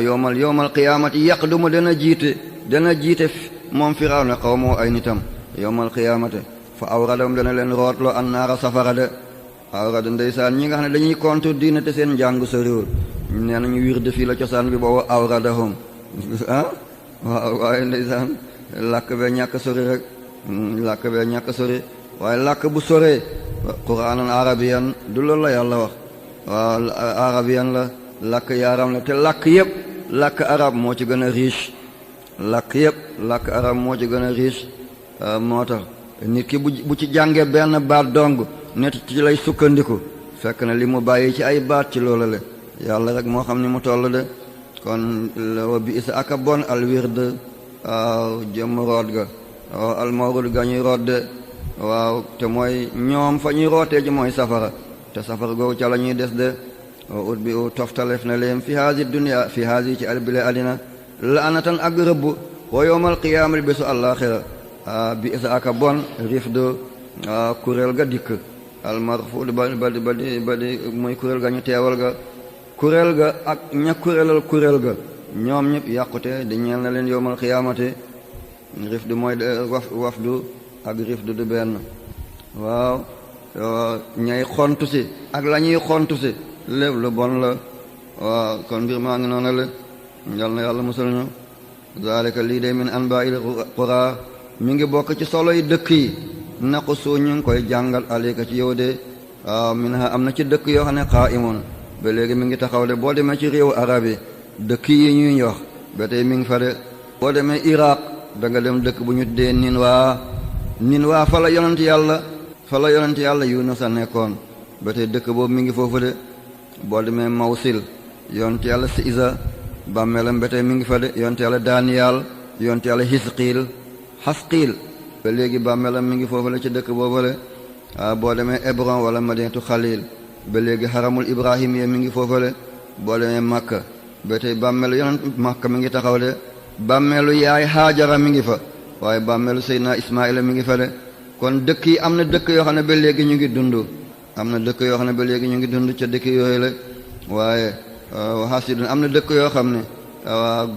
yowmal qiyaamati yaqdumu dana jiite moom firawna xawmoo ay nitam yowmal qiyaamati fa awradam dana leen rootloo annaara safara de awrada ndeysaan ñi nga xam ne dañuy contre diine te seen njàng soriwul nee nañu wirde fii la cosaan bi boobu awradahum waaw waaye ndeysaan làkk bee ñàkk sori rek làkk bee ñàkk sori waaye làkk bu soree quraanan arabiyan du loolu la yàlla wax waaw arabiyan la làkk yaaram la te làkk yëpp làkk arab moo ci gën a riche làkk yëpp làkk arab moo ci gën a riche moo tax nit ki bu ci jàngee benn baat dong net ci lay sukkandiku fekk na li mu bàyyi ci ay baat ci loolu le yàlla rek moo xam ni mu toll de kon wa bi isa aka bon al wird waaw jëm root ga waaw al mawrud ga ñuy root de waaw te mooy ñoom fa ñuy rootee ji mooy safara te safara googu ca la ñuy des de ut bi u toftalef na leen fi haasi dunya fi haasi ci albile adina la anatan ak rëbb wa yawmal qiyaamati bésu àllaaxira bi isa aka bon rifdu kuréel ga dikk almarfuud ba di muy kuréel ga ñu teewal ga kuréel ga ak ña kuréelal kuréel ga ñoom ñëpp yàqute di ñeel na leen yawmal qiyaamati rifdu mooy wafdu ak rifdu du benn waaw ñay xontu si ak la ñuy xontu si lépp lu bon la waaw kon mbir maa ngi noonu la yal na yàlla musal ñu zalika lii de min anbaa'il qura mi ngi bokk ci solo yi dëkk yi naqsu ñu ngi koy jàngal alika ci yow de waaw minha am na ci dëkk yoo xam ne qaa'imun ba léegi mi ngi taxaw de boo demee ci réewu arab yi dëkk yi ñuy wax ba tey mi ngi fa de boo demee Iraq da nga dem dëkk bu ñu tuddee Ninwa fa la yonent yàlla Yunus a nekkoon ba tey dëkk boobu mi ngi foofu de boo demee Mawsil yonent yàlla Siisa bàmmeelam ba tey mi ngi fa de yonent yàlla Daniyal yonent yàlla Hasqiil ba léegi bàmmeelam mi ngi foofu la ci dëkk boobu de boo demee Hebron wala Madinatu Xalil ba léegi xaramul Ibrahim yi mi ngi foofu de boo demee Makka ba tey bàmmeelu yonent Makka mi ngi taxaw de bàmmeelu yaay Haajara mi ngi fa waaye bàmmeelu Seydina Ismaila mi ngi fa de kon dëkk yi am na dëkk yoo xam ne ba léegi ñu ngi dund am na dëkk yoo xam ne ba léegi ñu ngi dund ca dëkk yooyu la waaye hasidun am na dëkk yoo xam ne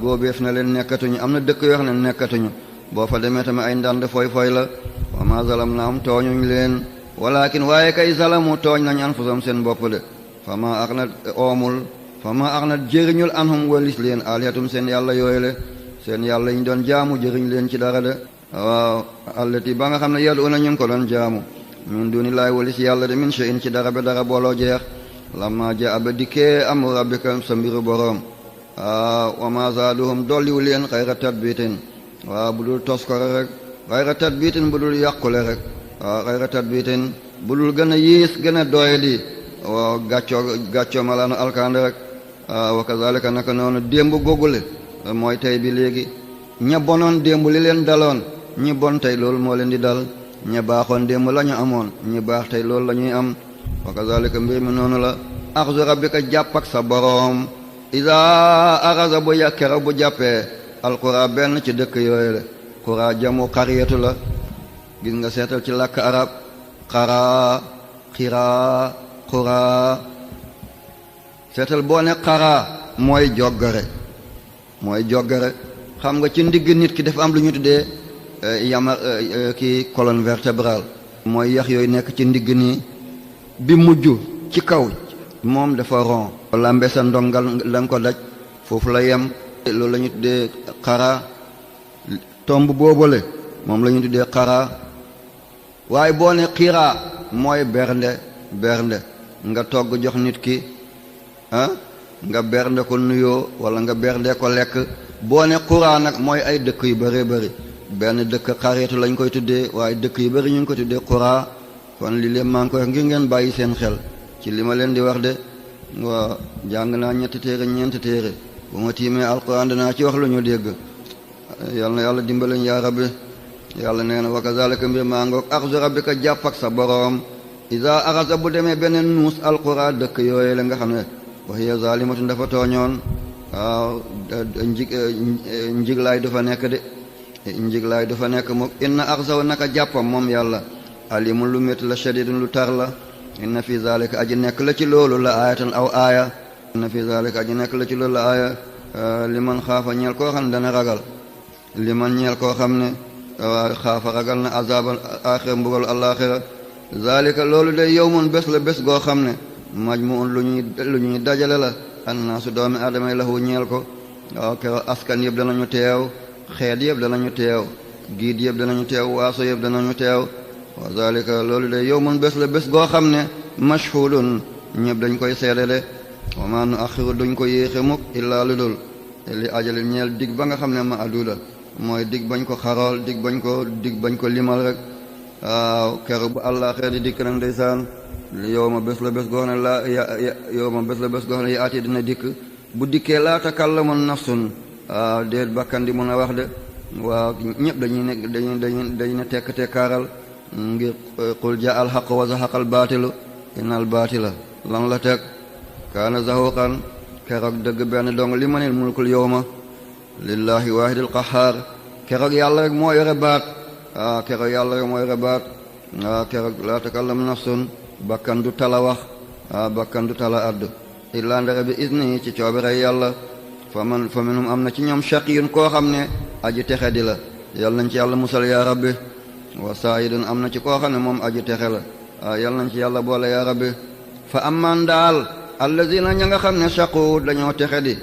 góobeef na leen nekkatuñu am na dëkk yoo xam ne nekkatuñu boo fa demee tamit ay ndànd foy la wa ma zalamnaahum tooñuñ leen walakin waaye kay zalamu tooñ nañ anfusahum seen bopp de fa ma aghnat jëriñul anhum walis leen alihatum seen yàlla yooyu le seen yàlla ñu doon jaamu jëriñ leen ci dara de waaw allati ba nga xam ne yad'una ñu ngi ko doon jaamu min dunillahi walis yàlla de min shay'in ci dara ba dara booloo jeex lamma jaa ba dikkee amru rabbika sa mbiru boroom wa ma zaaduhum dolliwu leen xayra tatbitin waaw bu dul toskore rek xayra tatbitin bu dul yàqule rek waaw xayra tatbitin bu dul gën a yiis gën a doyadi waaw gàccoo malaanu alkande rek wa kazalika naka noonu démb googule mooy tey bi léegi ña bonoon démb li leen daloon ñi bon tey loolu moo leen di dal ña baaxoon démb la ñu amoon ñi baax tey loolu la ñuy am wa kazalika mbir mi noonu la axzu rabbika jàpp ak sa boroom iza axasa bu yàkkera bu jàppee alqura benn ci dëkk yooyu la qura jamu xariyatu la gis nga seetal ci làkk arab xara xira qura seetal boo ne xara mooy joggare xam nga ci ndigg nit ki dafa am lu ñu tuddee kii colonne vertébrale mooy yax yooyu nekk ci ndigg nii bi mujj ci kaw moom dafa rond lambe sa ndongal la nga ko daj foofu la yem loolu la ñu tuddee xara tomb boobale moom la ñu tuddee xara waaye boo ne xiraa mooy bernde nga togg jox nit ki nga bernde ko nuyoo wala nga bernde ko lekk boo ne xuraa nag mooy ay dëkk yu bëree bëri benn dëkk xareetu lañ koy tuddee waaye dëkk yu bëri ñu ngi ko tuddee xuraa kon li leen maa ngi koy ngir ngeen bàyyi seen xel ci li ma leen di wax de waaw jàng naa ñeenti téere bu ma tiimee alquran danaa ci wax lu ñu dégg yal na yàlla dimbaleñ yaa rabbi yàlla nee na wa kazalika mbir maa ngoog axzu rabbika jàpp ak sa boroom iza axasa bu demee beneen nuus alqura dëkk yooyu la nga xam ne wa hiya zalimatun dafa tooñoon waaw njiglaay du fa nekk de njiglaay du fa nekk mukk inna axsaw naka jàppam moom yàlla alimun lu métti la shadidun lu tar la inna fi zalika aji nekk la ci loolu la aayatan aw aaya inna fi zalika aji nekk la ci loolu la aaya liman xaafa ñeel koo xam ne dana ragal liman ñeel koo xam ne xaafa ragal na azabal axira mbugal alaxira zalika loolu day yawmun bés la bés goo xam ne majmuun lu ñuy dajale la annaasu doomi aadama yi lahu ñeel ko waaw kero askan yëpp danañu teew xeet yëpp danañu teew giid yëpp danañu teew waaso yëpp danañu teew wa zalika loolu day yawmun bés la bés goo xam ne mashhudun ñëpp dañ koy seedale wa ma nu axiru duñ ko yéexe mukk illaa lu dul li ajalil ñeel dig ba nga xam ne ma aduda mooy dig bañ ko xarool dig bañ ko limal rek waaw keroog bu àllaaxira di dikk nag ndeysaan yow ma bés la bés goo xam ne laa yow ma bés la bés goo xam ne yaati dina dikk bu dikkee laa takallamu nafsun waaw déet bakkan di mën a wax de waaw ñëpp dañuy ne tekk tekkaaral ngir qul jaa al haqq wa zahaqa al baatilu innal baatila lan la teg kaana zahuqan keroog dëgg benn dong li manil mulkul yawma lillahi waahidil qahhaar keroog yàlla rek moo yore baat keroog yàlla rek moo yore baat keroog laa takallamu nafsun bakkan du tala wax bakkan du tala addu illaa ndara bi izni ci coobere yàlla fa minhum am na ci ñoom shaqiyun koo xam ne aji texe di la yàlla nañ ci yàlla musal yaa rabbi wa saayidun am na ci koo xam ne moom aji texe la yàlla nañ ci yàlla boole yaa rabbi fa amman daal allazina ña nga xam ne shaqu dañoo texe di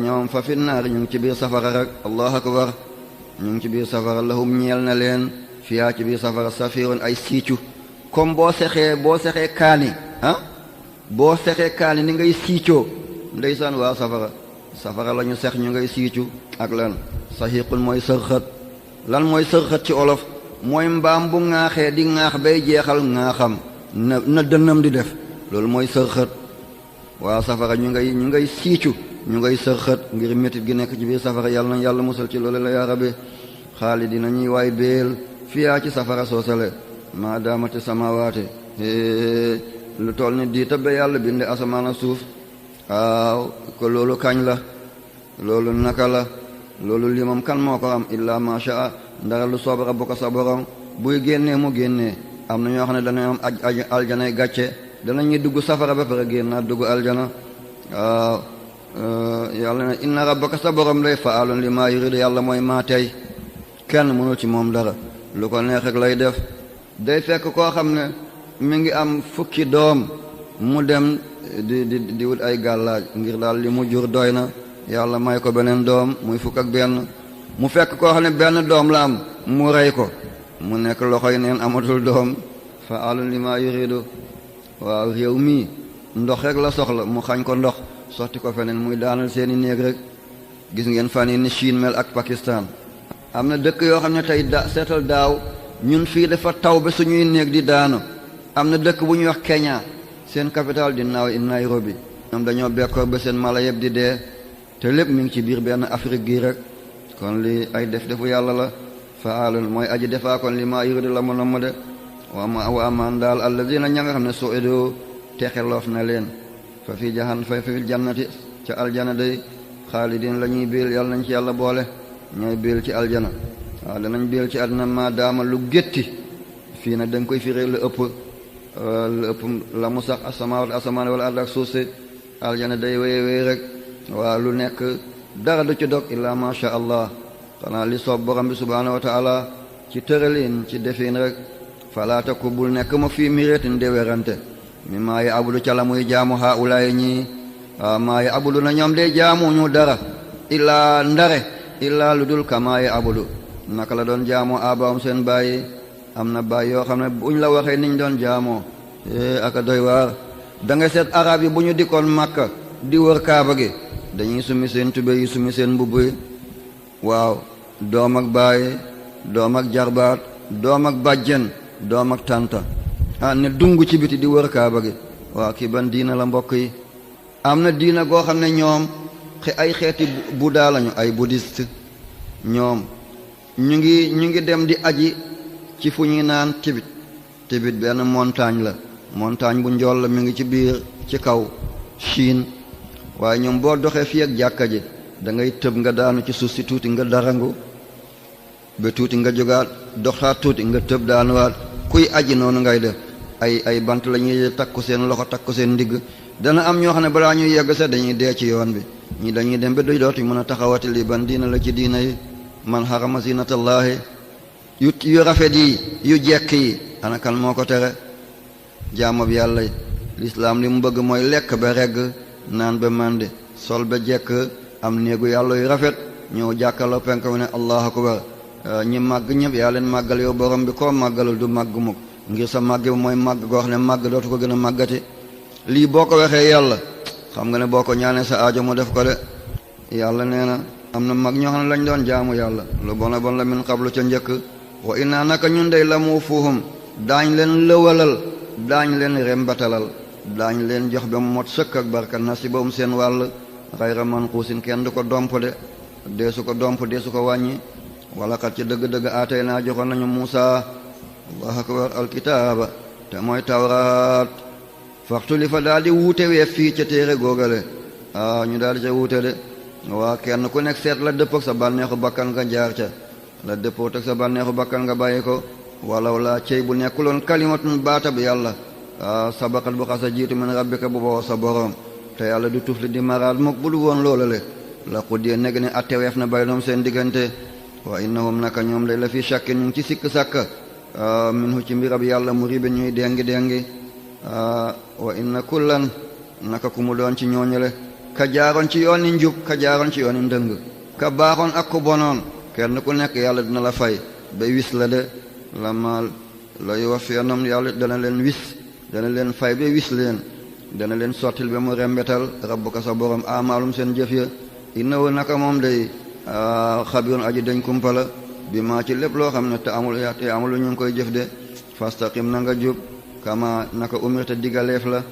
ñoom fa finnaari ñu ngi ci biir safara rek allahu akbar ñu ngi ci biir safara lahum ñeel na leen fiyaa ci biir safara safirun ay siicu comme boo sexee kaani boo sexee kaani ni ngay siicoo ndeysaan waa safara la ñu sex ñu ngay siicu ak lan saxiqun mooy sërxët lan mooy sërxët ci olof mooy mbaam bu ŋaaxee di ŋaax bay jeexal ŋaaxam na dënnam di def loolu mooy sërxët waa safara ñu ngay siicu ñu ngay sërxët ngir métit gi nekk ci biir safara yàlla nañ yàlla musal ci loolu la yaa rabbi xaalidina ñuy waay béel fiyaa ci safara soosale maa daamati samawaati lu toll ni di tabbe yàlla binde asamaan ak suuf waaw ko loolu kañ la loolu naka la loolu limam kan moo ko am illaa ma shaa ndara lu soob rabbuka sa borom buy génnee mu génnee am na ñoo xam ne dana am aljanay gàcce danañuy dugg safara ba pare génnaat dugg aljana waaw yàlla ne inna rabbaka sa borom lay fa'aalun limaa yuridu yàlla mooy maa tey kenn mënul ci moom dara lu ko neex rek lay def day fekk koo xam ne mi ngi am fukki doom mu dem di wut ay gàllaaj ngir daal li mu jur doy na yàlla may ko beneen doom muy fukk ak benn mu fekk koo xam ne benn doom la am mu rey ko mu nekk loxoy neen amatul doom fa'aalun limaa yuridu waaw réew mii ndox rek la soxla mu xañ ko ndox sotti ko feneen muy daanal seeni néeg rek gis ngeen fan yi ni Chine mel ak Pakistan am na dëkk yoo xam ne tey seetal daaw ñun fii dafa taw ba suñuy néeg di daanu am na dëkk bu ñuy wax Kenya seen capitale di Nairobi ñoom dañoo bekkoor ba seen mala yëpp di dee te lépp mi ngi ci biir benn Afrique gii rek kon li ay defu yàlla la fa'aalun mooy aji defaa kon li maa yuridu la mu namm de wa amaan daal allazina ña nga xam ne su'idu texeloof na leen fa fi jannati ca aljana day xaalidin la ñuy biil yàlla nañ ci yàlla boole ñooy biil ci aljana waaw danañ biil ci àddina ma daama lu gétti fii nag da nga koy firee lu ëpp la mu sax asamaan wala àdd ak suuf si aljana day wéy rek waa lu nekk dara du ci dog illaa ma sha allah xanaa li soob borom bi subhaanahu wa taala ci tëralin ci defin rek falaata ku bul nekk ma fii mireetin de werante mi maa yi abudu ca la muy jaamu haulaay ñii maa yi abudu na ñoom de jaamu ñu dara illaa ndare illaa lu dul ka maa yi abudu naka la doon jaamoo abaam seen bàyyi am na bàyyi yoo xam ne buñ la waxee niñ doon jaamoo aka doy waar da nga seet arab yi bu ñu dikkoon Makka di wër kaaba gi dañuy sumi seen tube yi sumi seen mbubb yi waaw doom ak bàyyi doom ak jarbaat doom ak bàjjen doom ak tànta ne dung ci biti di wër kaaba gi waaw kii ban diina la mbokk yi am na diina goo xam ne ñoom ay xeeti Buddha lañu ay bouddhiste ñoom ñu ngi dem di aji ci fu ñuy naan Tibet Tibit benn montagne la montagne bu njool la mi ngi ci biir ci kaw Chine waaye ñoom boo doxee fii ak jàkka ji da ngay tëb nga daanu ci suuf si tuuti nga darangu ba tuuti nga jógaat doxaat tuuti nga tëb daanuwaat kuy aji noonu ngay def ay bant la ñuy takku seen loxo takku seen ndigg dana am ñoo xam ne balaa ñuy yegg sax dañuy dee ci yoon bi ñii dañuy dem ba du dootuñ mën a taxawati lii ban diina la ci diina yi man xarama zinatallahi yu rafet yi yu jekk yi ana kan moo ko tere jaamab yàlla lislaam li mu bëgg mooy lekk ba regg naan ba màndi sol ba jekk am néegu yàlla yu rafet ñëw jàkkaloo penk mu ne allahu akbar ñi màgg ñëpp yaa leen màggal yow borom bi koo màggalul du màgg mukk ngir sa màgg bi mooy màgg goo xam ne màgg dootu ko gën a màggati lii boo ko waxee yàlla xam nga ne boo ko ñaanee sa aajo mu def ko de yàlla nee na am na mag ñoo xam ne lañ doon jaamu yàlla lu bona bon la min xablu ca njëkk wa inna naka ñun dey la mu fuuhum daañ leen lëwalal daañ leen rembatalal daañ leen jox ba mu mot sëkk ak barka nasibahum seen wàll xayra manquusin kenn du ko domp de deesu ko domp deesu ko wàññi wala xat ci dëgg-dëgg aatay naa joxoon nañu Muusa allahu akbar alkitaaba te mooy tawraat faxtu li fa daal di wuute wee fii ca téere góogale ñu daal di ca wuute de waa kenn ku nekk seet la dëpp ak sa bànneexu bakkan nga jaar ca la dëppoot ak sa bànneexu bakkan nga bàyyi ko walaw laa cey bu nekkuloon kalimatun baata bi yàlla sabaqat bu xasa jiitu min rabbika bu boo sa borom te yàlla du tufli di maraat mukk bu du woon loola le la xuddee neg ne atteweef na baynoom seen diggante wa innahum naka ñoom lay la fi shakkin ñu ngi ci sikk sàkka minhu ci mbirab yàlla mu ribin ñuy dengi wa inna kullan naka ku mu doon ci ñooñale ka jaaroon ci yooni njub ka jaaroon ci yooni ndëng ka baaxoon ak ku bonoon kenn ku nekk yàlla dina la fay ba wis la de la maal la yuwaffiyannahum yàlla dana leen wis dana leen fay ba wis leen dana leen sottil ba mu rembetal rabbuka sa borom amaalum seen jëf ya innahu naka moom day xabirun aji dañ kumpala bi maa ci lépp loo xam ne te amul ñu ngi koy jëf de fastaqim na nga jub kama naka umirta digaleef la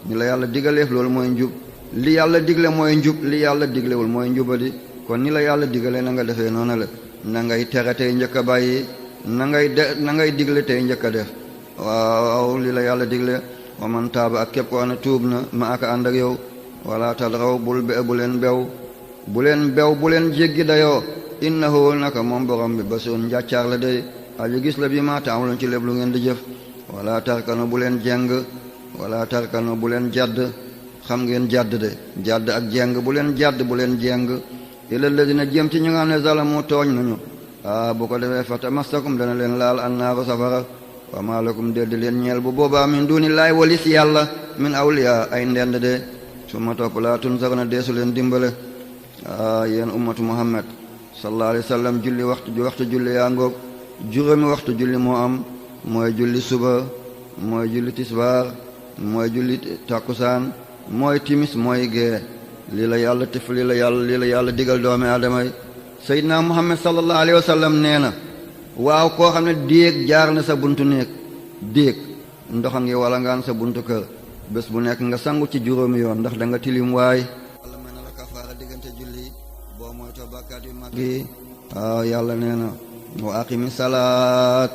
ni la yàlla digaleef loolu mooy njub li yàlla digle mooy njub li yàlla diglewul mooy njubadi kon ni la yàlla digale na nga defee noonu la na ngay tere tey njëkk a bàyyi na ngay digle tey njëkk a def waaw li la yàlla digle wa man taaba ak képp ko ne tuub na ma aka ànd ak yow wala tadraw bu leen bew bu leen jéggi dayoo innahu naka moom borom bi basoon njàccaar la day aji gis la bi ma taamaloon ci lépp lu ngeen di jëf wala tarkano bu leen jeng wala tarkano bu leen jadd xam ngeen jadd de jadd ak jeng bu leen jadd bu leen jeng ila ladina jëm ci ñu nga xam ne zalamu tooñ nañu bu ko defee fa tamassakum dana leen laal annaaru safara wa ma lakum dédd leen ñeel bu boobaa min dunillahi walis yàlla min awliya ay ndend de su ma topp laa tunsaruna deesu leen dimbale yéen ummatu muhammad sallallahu alayhi wa sallam julli waxtu julli yaa ngoog juróomi waxtu julli moo am mooy julli suba mooy julli tisbaar mooy julli takkusaan mooy timis mooy gee lii la yàlla digal doomi aadama yi seydina muhammad sallallahu alayhi wa sallam nee na waaw koo xam ne déeg jaar na sa buntu néeg déeg ndoxa ngi wala ngaan sa buntu kër bés bu nekk nga sangu ci juróomi yoon ndax da nga tilim waay walla mel na la kafaara diggante julli boo mooy to bàkkaat yu mag yi waaw yàlla nee na wa aqimi salaat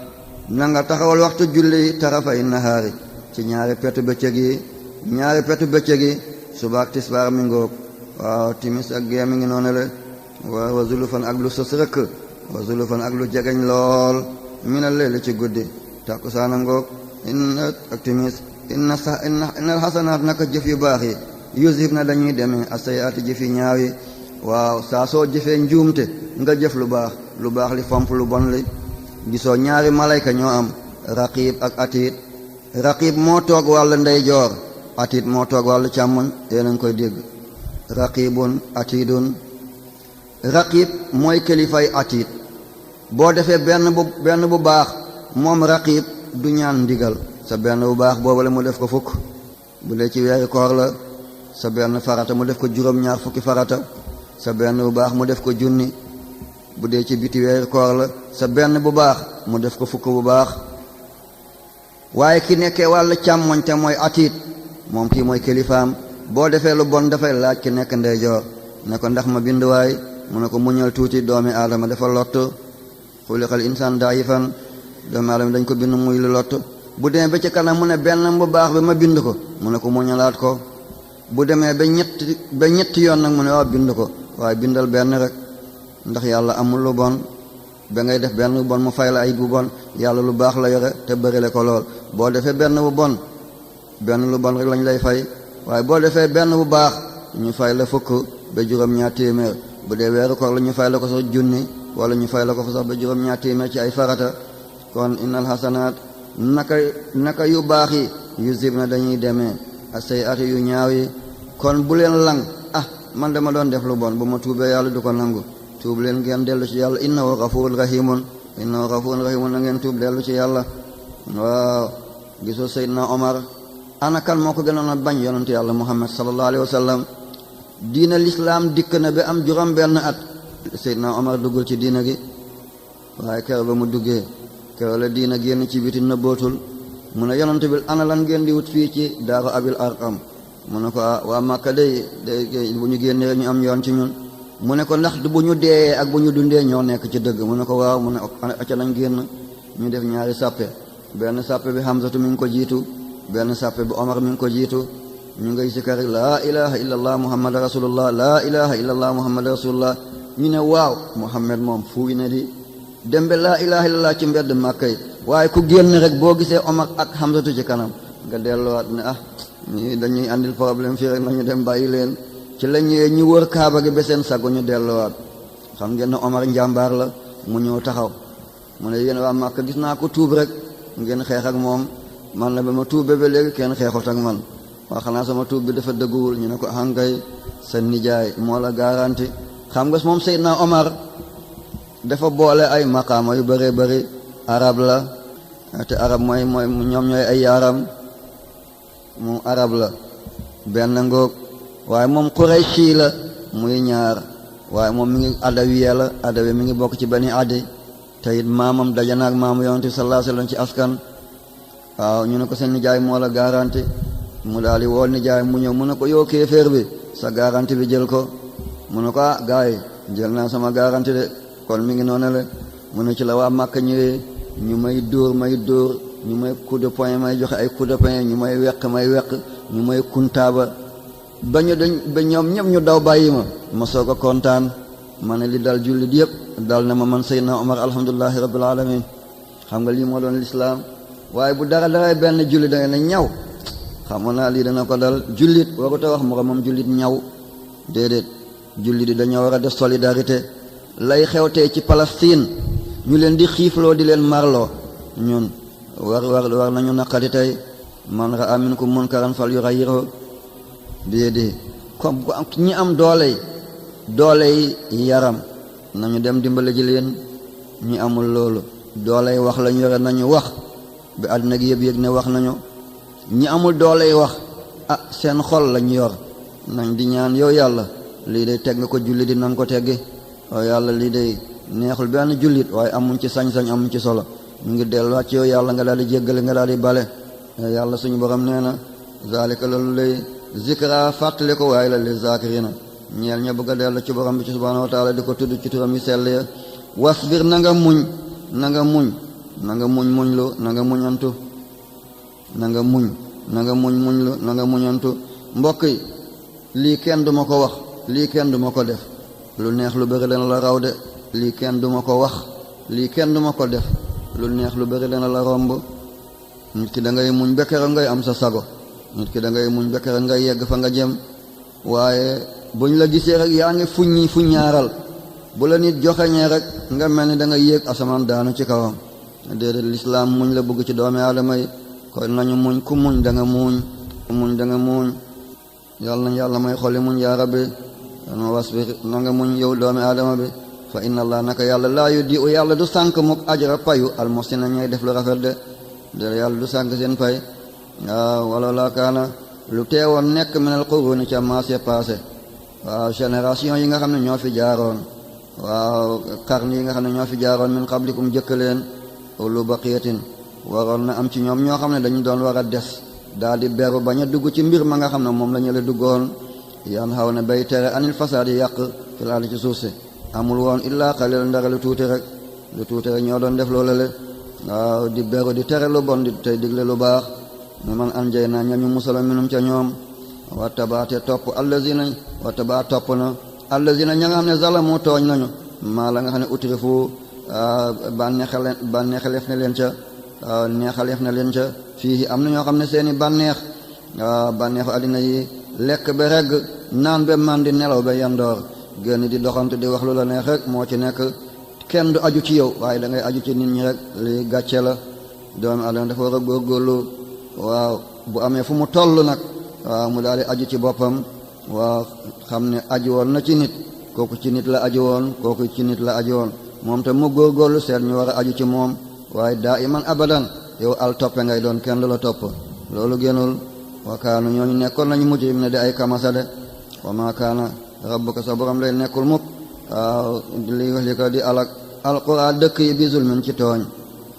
na nga taxawal waxtu julli tarafay nahaari ci ñaari petu bëccëg yi subaak tisbaar mi ngoog waaw timis ak gee mi ngi noonu le wa zulufan ak lu sës rëkk wa zulufan ak lu jegeñ lool minal layli ci guddi takkusaan a ngoog ak timis inna alxasanaat naka jëf yu baax yi yuzhib na dañuy demee as-sayyi'aati jëf yi ñaaw yi waaw saa soo jëfee njuumte nga jëf lu baax li fomp lu bon li gisoo ñaari malayka ñoo am raqib ak atiid raqib moo toog wàllu ndeyjoor atiid moo toog wàllu càmmoñ yéen a ngi koy dégg raqibun atiidun raqib mooy kilifay atiid boo defee benn bu baax moom raqib du ñaan ndigal sa benn bu baax boobu la mu def ko fukk bu dee ci weeri koor la sa benn farata mu def ko juróom-ñaar fukki farata sa benn bu baax mu def ko junni bu dee ci biti weeri koor la sa benn bu baax mu def ko fukk bu baax waaye ki nekkee wàllu càmmoñ te mooy atiit moom kii mooy kilifaam boo defee lu bon dafay laaj ki nekk ndeyjoor ne ko ndax ma bind waay mu ne ko muñal tuuti doomi aadama dafa lott xuliqal insaan daayifan doomu aadama dañ ko bind muy lu lott bu demee ba ci kanam mu ne benn bu baax bi ma bind ko mu ne ko muñalaat ko bu demee ba ñetti yoon nag mu ne waaw bind ko waaye bindal benn rek ndax yàlla amul lu bon ba ngay def benn bu bon mu fay la ay bu bon yàlla lu baax la yore te bërile ko lool boo defee benn bu bon benn lu bon rek lañ lay fay waaye boo defee benn bu baax ñu fay la fukk ba juróom-ñaar téeméer bu dee weeru koor la ñu fay la ko sax junni wala ñu fay la ko fa sax ba juróom-ñaar téeméer ci ay farata kon innal hasanaat naka yu baax yi yuzhibna dañuy demee as-sayyi'aati yu ñaaw yi kon bu leen lang man dama doon def lu bon bu ma tuubee yàlla du ko nangu tuub leen ngeen dellu ci yàlla innahu ghafurun rahimun na ngeen tuub dellu ci yàlla waaw gisoo Seydina Omar ana kan moo ko gënoon a bañ yonentu yàlla Muhammad sallallahu alayhi wa sallam diina lislaam dikk na ba am juróom benn at Seydina Omar duggul ci diina gi waaye keroog ba mu duggee keroog la diina génn ci biti nëbbootul mu ne yonent bi ana lan ngeen di wut fii ci daaru Abil Arqam mu ne ko waa Màkka day bu ñu génnee ñu am yoon ci ñun mu ne ko ndax bu ñu deeyee ak bu ñu dundee ñoo nekk ci dëgg mu ne ko waaw mu ne acca nañ génn ñu def ñaari sàppe benn sàppe bi Hamzatu mi ngi ko jiitu benn sàppe bi Omar mi ngi ko jiitu ñu ngay sikkar laa ilaha illallah muhammad rasulullah laa ilaha illallah muhammad rasulullah ñu ne waaw Muhammad moom fuuy ne di dembe laa ilaha illallah ci mbedd Màkka yi waaye ku génn rek boo gisee Omar ak Hamzatu ci kanam nga delluwaat ne ñii dañuy andil problème fii rek nañu dem bàyyi leen ci la ñu wër kaaba gi ba seen sago ñu delluwaat xam ngeen ne Omar njàmbaar la mu ñëw taxaw mu ne yéen waa Màkka gis naa ko tuub rek ngeen xeex ak moom man la ba ma tuubee ba léegi kenn xeexut ak man waa xanaa sama tuub bi dafa dëgguwul ñu ne ko hankay sa nijaay moo la garanti xam nga moom Seydina Omar dafa boole ay maqaama yu bëree bëri arab la te arab mooy ñoom ñooy ay yaaram moom arab la benn ngoog waaye moom Qurayshi la muy ñaar waaye moom mi ngi adawiya la adawi mi ngi bokk ci bani adi te it maamam dajanaak maamu yonent bi sallallahu alayhi wasallam ci askan waaw ñu ne ko seen nijaay moo la garanti mu daal di wool nijaay mu ñëw mu ne ko yow kéeféer bi sa garanti bi jël ko mu ne ko gaay jël naa sama garanti de kon mi ngi noonu la mu ne ci la waa Màkka ñëwee ñu may dóor ñu may coup de poing may joxe ay coup de poing ñu may weq ñu may kuntaaba ba ñoom ñëpp ñu daw bàyyi ma soog a kontaan ma ne li dal jullit yëpp dal na ma man Seydina Omar alhamdulillahi rabbil alamin xam nga lii moo doon lislaam waaye bu dara benn jullit da nga ne ñaw xamoon naa lii dana ko dal jullit warut a wax moromam jullit ñaw déedéet jullit yi dañoo war a def solidarité lay xewtee ci Palestine ñu leen di xiifloo di leen marloo ñun war nañu naqari tey man ra'a minkum munkaran falyughayyirhu biyadihi comme ñi am dooley yaram nañu dem dimbale ji leen ñi amul loolu dooley wax lañu yore nañu wax bi àddina gi yëpp yëg ne wax nañu ñi amul dooley wax seen xol lañu yor nañ di ñaan yow yàlla lii day teg nga ko jullit di nanga ko teggi waaw yàlla lii day neexul benn jullit waaye amuñ ci sañ-sañ amuñ ci solo ñu ngi delluwaat ci yow yàlla nga daal di jéggale nga daal di bale yàlla suñu borom nee na zalika loolu lay zikra fàttali ko waaye la li zakirina ñeel ña bëgg a dellu ci borom bi ci subhanahu wa taala di ko tudd ci turam yu sell ya wasbir na nga muñ muñlu na nga muñantu na nga muñantu mbokk yi lii kenn duma ko wax lii kenn duma ko def lu neex lu bëri dana la raw de lii kenn duma ko wax lii kenn duma ko def lu neex lu bëri dana la romb nit ki da ngay muñ bekkere ngay am sa sago nit ki da ngay muñ bekkere ngay yegg fa nga jëm waaye buñ la gisee rek yaa ngi fuññaaral bu la nit joxeñee rek nga mel ni da nga yéeg asamaan daanu ci kawam déedéet lislaam muñ la bëgg ci doomi aadama yi kon nañu muñ ku muñ da nga muñ yàlla nañ yàlla may xoli muñ yaa rabbi ma wasbir na nga muñ yow doomi aadama bi fa inna allah naka yàlla laa yudi'u yàlla du sànk mukk ajra payu almuhsina ñay def lu rafet de yàlla du sànk seen pay waaw wala laa kaana lu teewoon nekk minal quruni ca maase passé waaw génération yi nga xam ne ñoo fi jaaroon waaw qarni yi nga xam ne ñoo fi jaaroon min qablikum jëkk leen ulu baqiyatin waroon na am ci ñoom ñoo xam ne dañu doon war a des daal di beru bañ a dugg ci mbir ma nga xam ne moom la ñu la duggoon yan xaw ne bay tere anil fasaad yi yàq fil ardi ci suuf si amul woon illaa qalil ndara lu tuuti rek ñoo doon def loolu le waaw di beru di tere lu bon di tey digle lu baax mi man anjay naa ñañu musala minum ca ñoom wattabaate topp allazina wattabaa topp na allazina ña nga xam ne zalamu tooñ nañu maa la nga xam ne utrifu bànneexaleef na leen ca neexaleef na leen ca fii am na ñoo xam ne seeni bànneexu àddina yi lekk ba regg naan ba man di nelaw ba yandoor génn di doxante di wax lu la neex rek moo ci nekk kenn du aju ci yow waaye da ngay aju ci nit ñi rek li gàcce la doomu adama dafa war a góorgóorlu waaw bu amee fu mu toll nag waaw mu daal di aju ci boppam waaw xam ne aju woon na ci nit kooku ci nit la aju woon kooku ci nit la aju woon moom tam mu góorgóorlu seet ñu war a aju ci moom waaye daa iman abadan yow al toppe ngay doon kenn du la topp loolu génnul wa kaanu ñooñu nekkoon nañu mujrim ne di ay kamasa de wa maa kaana rabbuka sa borom lay nekkul mukk waaw li ko di alak alqura dëkk yi bi zulmin ci tooñ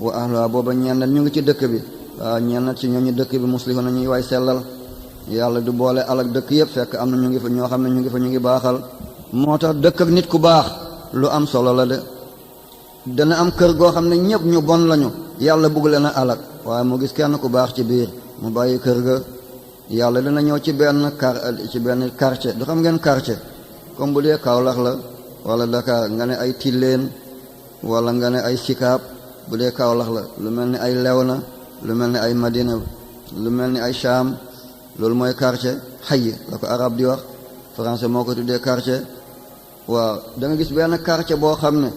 wa ahluha booba ñenn ñu ngi ci dëkk bi waaw ñenn ci ñooñu dëkk bi muslihuna ñuy way sellal yàlla du boole alak dëkk yëpp fekk am na ñu ngi fa ñoo xam ne ñu ngi fa ñu ngi baaxal moo tax dëkk ak nit ku baax lu am solo la de dana am kër goo xam ne ñëpp ñu bon lañu yàlla bugg leen a alak waaye mu gis kenn ku baax ci biir mu bàyyi kër ga yàlla dana ñëw ci benn quartier du xam ngeen quartier comme bu dee Kaolack la wala Dakar nga ne ay Tilleen wala nga ne ay Sikaab bu dee Kaolack la lu mel ni ay Léona lu mel ni ay Madina lu mel ni ay Cham loolu mooy quartier xay la ko arab di wax français moo ko tuddee quartier waaw da nga gis benn quartier boo xam ne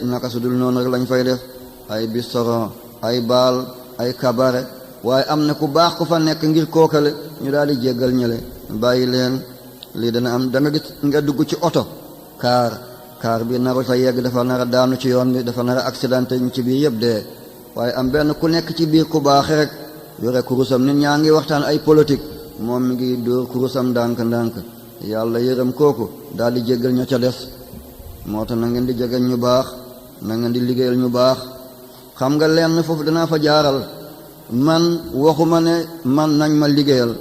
naka su dul noonu rek lañ fay def ay bistoron ay baal ay cabaret waaye am na ku baax ku fa nekk ngir kookale ñu daal di jéggal ñële bàyyi leen lii dana am da nga gis nga dugg ci oto kaar bi naru sa yegg dafa nar a daanu ci yoon bi dafa nar a accidenté ñu ci biir yëpp dee waaye am benn ku nekk ci biir ku baax rek yore kurusam nit ñaa ngi waxtaan ay politique moom mi ngi dóor kurusam ndànk yàlla yërëm kooku daal di jéggal ña ca des moo tax na ngeen di jegeñ ñu baax na ngeen di liggéeyal ñu baax xam nga lenn foofu danaa fa jaaral man waxuma ne man nañ ma liggéeyal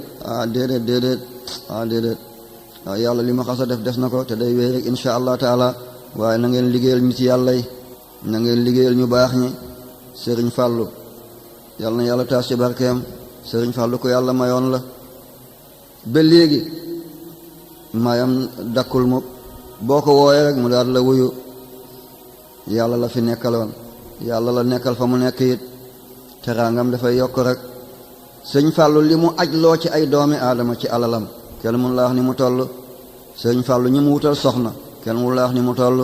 déedéet yàlla li ma xas a def des na ko te day wéy rek insha allah taala waaye na ngeen liggéeyal nit yàlla yi na ngeen liggéeyal ñu baax ñi sëriñ fàllu yàlla na yàlla taas ci barkeem sëriñ fàllu ko yàlla mayoon la ba léegi mayam dakkul mu boo ko wooyee rek mu daal la wuyu yàlla la fi nekkaloon yàlla la nekkal fa mu nekk it teraangam dafay yokk rek sëñ fàllu li mu aj loo ci ay doomi aadama ci alalam kenn mun la wax ni mu toll sëñ fàllu ñi mu wutal soxna kenn mun la wax ni mu toll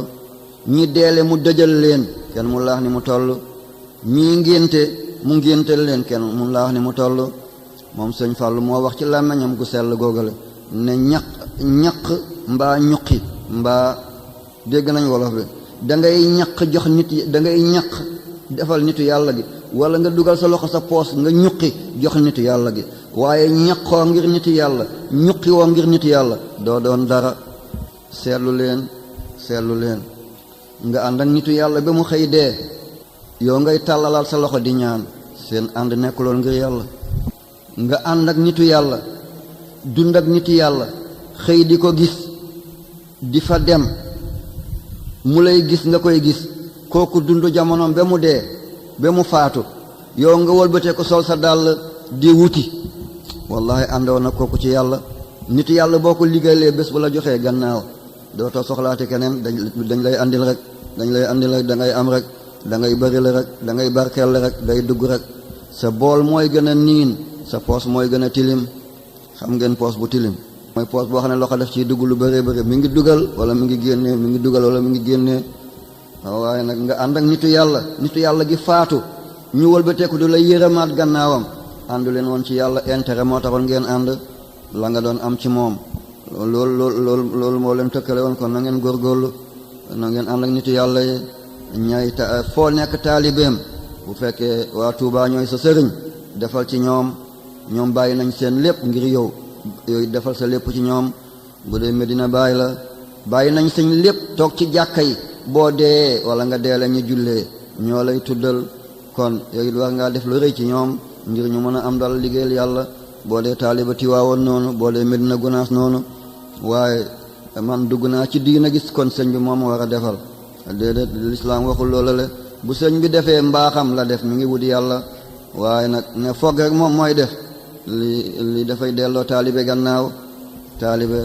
ñi deele mu dëjal leen kenn mun la wax ni mu toll ñii ngénte mu ngéntel leen kenn mun la wax ni mu toll moom sëñ fàllu moo wax ci làmmiñam gu sell góogale ne ñaq mbaa ñuqi mbaa dégg nañ wolof bi da ngay ñaq jox nit da ngay ñaq defal nitu yàlla gi wala nga dugal sa loxo sa poos nga ñuqi jox nitu yàlla gi waaye ñaqoo ngir nitu yàlla ñuqi woo ngir nitu yàlla doo doon dara seetlu leen nga ànd ak nitu yàlla ba mu xëy dee yow ngay tàllalaal sa loxo di ñaan seen ànd nekkuloon ngir yàlla nga ànd ak nitu yàlla dund ak nitu yàlla xëy di ko gis di fa dem mu lay gis nga koy gis kooku dund jamonoom ba mu dee ba mu faatu yow nga wëlbatee ko sol sa dàll di wuti wallahi àndoon na kooku ci yàlla nit yàlla boo ko liggéeyee bés bu la joxee gannaaw dootoo soxlaate keneen dañ lay andil rek da ngay am rek da ngay bëri la rek da ngay barkeel la rek day dugg rek sa bool mooy gën a niin sa poos mooy gën a tilim xam ngeen poos bu tilim mooy poos boo xam ne loxo def ciy dugg lu bëree bëri mi ngi dugal wala mi ngi génnee mi ngi dugal wala mi ngi génnee waaye nag nga ànd ak nitu yàlla gi faatu ñu wëlbateeku du la yërëmaat gannaawam àndu leen woon ci yàlla intérêt moo taxoon ngeen ànd la nga doon am ci moom loolu moo leen tëkkale woon kon na ngeen góorgóorlu na ngeen ànd ak nitu yàlla yi foo nekk taalibeem bu fekkee waa Tuubaa ñooy sa sëriñ defal ci ñoom bàyyi nañ seen lépp ngir yow defal sa lépp ci ñoom bu dee Medina Baay la bàyyi nañ seen lépp toog ci jàkka yi boo dee wala nga dee la ñu jullee ñoo lay tuddal kon yooyu war ngaa def lu rëy ci ñoom ngir ñu mën a am dal liggéeyal yàlla boo dee taaliba Tiwaawoon noonu boo dee Medina Gunaas noonu waaye man dugg naa ci diina gis kon sëñ bi moom war a defal déedéet lislaam waxul loola le bu sëñ bi defee mbaaxam la def mi ngi wut yàlla waaye nag ne foog rek moom mooy def li dafay delloo taalibe gannaaw. taalibe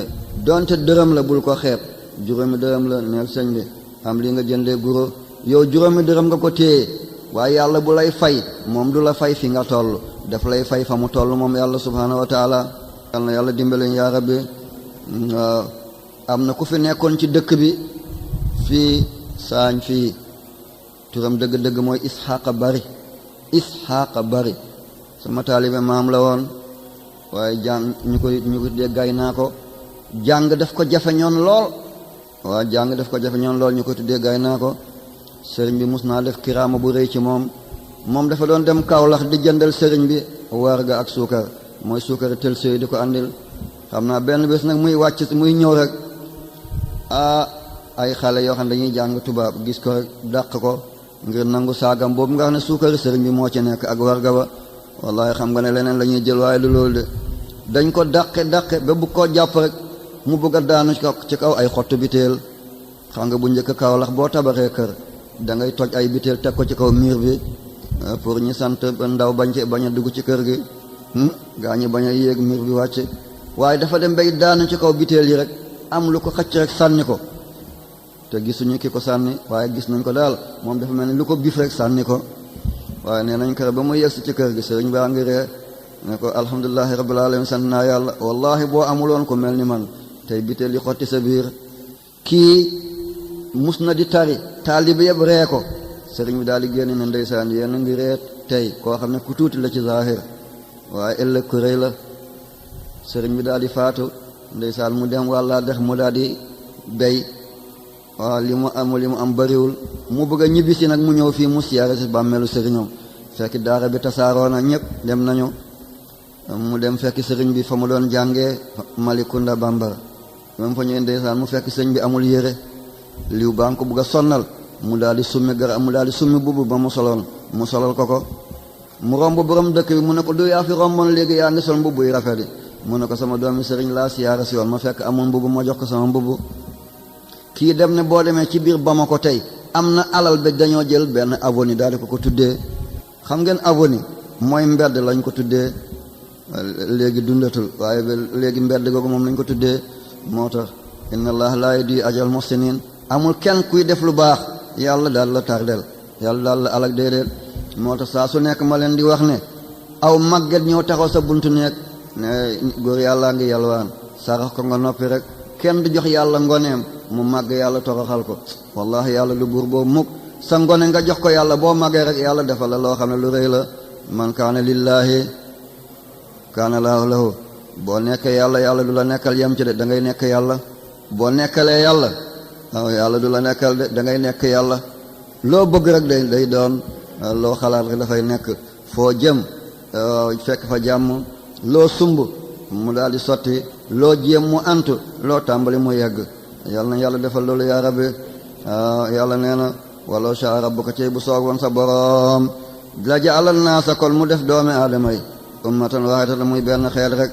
donte dërëm la bul ko xeeb, juróomi dërëm la neel sëñ bi am li nga jëndee guro, yow juróomi dërëm nga ko téye waaye yàlla bu lay fay moom du la fay fi nga toll, daf lay fay fa mu toll moom yàlla subhaanahu wa taala. yal na yàlla dimbaleñ yaa rabbi. am na ku fi nekkoon ci dëkk bi fii saañ fii, turam dëgg-dëgg mooy Isxaaqa Bari sama taalibe maam la woon waaye jàng ñu ko dee gay naa ko jàng daf ko jafe ñoon lool. waaw jàng daf ko jafe ñoon lool ñu ko tuddee gay naa ko. sëriñ bi mus naa def kiraama bu rëy ci moom dafa doon dem Kaolack di jëndal sëriñ bi warga ak suukar, mooy suukar tel sëy di ko andil. xam naa benn bés nag muy wàcc muy ñëw rek ay xale yoo xam ne dañuy jàng tubaab gis ko rek dàq ko ngir nangu saagam boobu nga xam ne suukari sëriñ bi moo ci nekk ak warga ba. wallahi xam nga ne leneen la ñuy jël waaye lu loolu de dañ ko dàqe ba bu ko jàpp rek mu bëgg a daanu ci kaw ay xottu biteel. xam nga bu njëkk Kaolack boo tabaxee kër da ngay toj ay biteel teg ko ci kaw miir bi pour ñi sant ndaw bañ a dugg ci kër gi, gaa ñi bañ a yéeg miir bi wàcc. waaye dafa dem bay daanu ci kaw biteel yi rek am lu ko xëcc rek sànni ko, te gisuñu ki ko sànni waaye gis nañ ko daal moom dafa mel ni lu ko bif rek sànni ko. waaye nee nañ kër ba mu yegsi ci kër gi sëriñ baa ngi ree ne ko alhamdulillahi rabbil alamin, sant naa yàlla wallahi boo amuloon ko mel ni man tey biteel yi xotti sa biir. kii mus na di tari taalibe yëpp ree ko, sëriñ bi daal di génn ne ndeysaan yéen a ngi ree tey koo xam ne ku tuuti la ci zahir waaye ëllëg ku rëy la. sëriñ bi daal di faatu ndeysaan mu dem wàlla dex mu daal di béy, waaw li mu am bariwul, mu bëgg a ñibbisi nag mu ñëw fii mu siyaare si bàmmeelu sëriñam fekk daara bi tasaaroo na ñëpp dem nañu. mu dem fekk sëriñ bi fa mu doon jàngee Malikunda Bambara, même fa ñëwee ndeysaan mu fekk sëriñ bi amul yére, liw baa ko bëgg a sonnal mu daal di summi bubu ba mu solal ko. mu romb borom dëkk bi mu ne ko du yaa fi romboon léegi yaa ngi sol mbubb yi rafet yi, mu ne ko sama doomi sëriñ laa siyaara si woon ma fekk amul mbubb ma jox ko sama mbubb. kii dem ne boo demee ci biir Bamako tey am na alal ba dañoo jël benn avenue daal di ko tuddee. xam ngeen avenue mooy mbedd lañ ko tuddee, léegi dundatul waaye ba léegi mbedd googu moom lañ ko tuddee. moo tax inna allah laa yudii'u ajral muhsinin, amul kenn kuy def lu baax yàlla daal la tardel, yàlla daal la alak déedéet. moo tax saa su nekk ma leen di wax ne aw màgget ñëw taxaw sa buntu nekk ne góor yàllaa ngi yalwaan sarax ko nga noppi rek, kenn du jox yàlla ngoneem mu màgg yàlla toroxal ko. wallahi yàlla lu buur boobu mukk sa ngone nga jox ko yàlla boo màggee rek yàlla defal la loo xam ne lu rëy la. man kaana lillaahi kaana laahu lahu, boo nekkee yàlla du la nekkal yem ci de da ngay nekk yàlla. boo nekkalee yàlla yàlla du la nekkal de da ngay nekk yàlla. loo bëgg rek day doon, loo xalaat rek dafay nekk, foo jëm fekk fa jàmm, loo sumb mu daal di sotti, loo jéem mu antu, loo tàmbali mu yegg. yàlla na yàlla defal loolu yaa rabbi. yàlla nee na walaw shaa rabbuka cey bu soog woon sa boroom la ja'ala naasa kon mu def doomi aadama yi ummatan waahidatan muy benn xeet rek,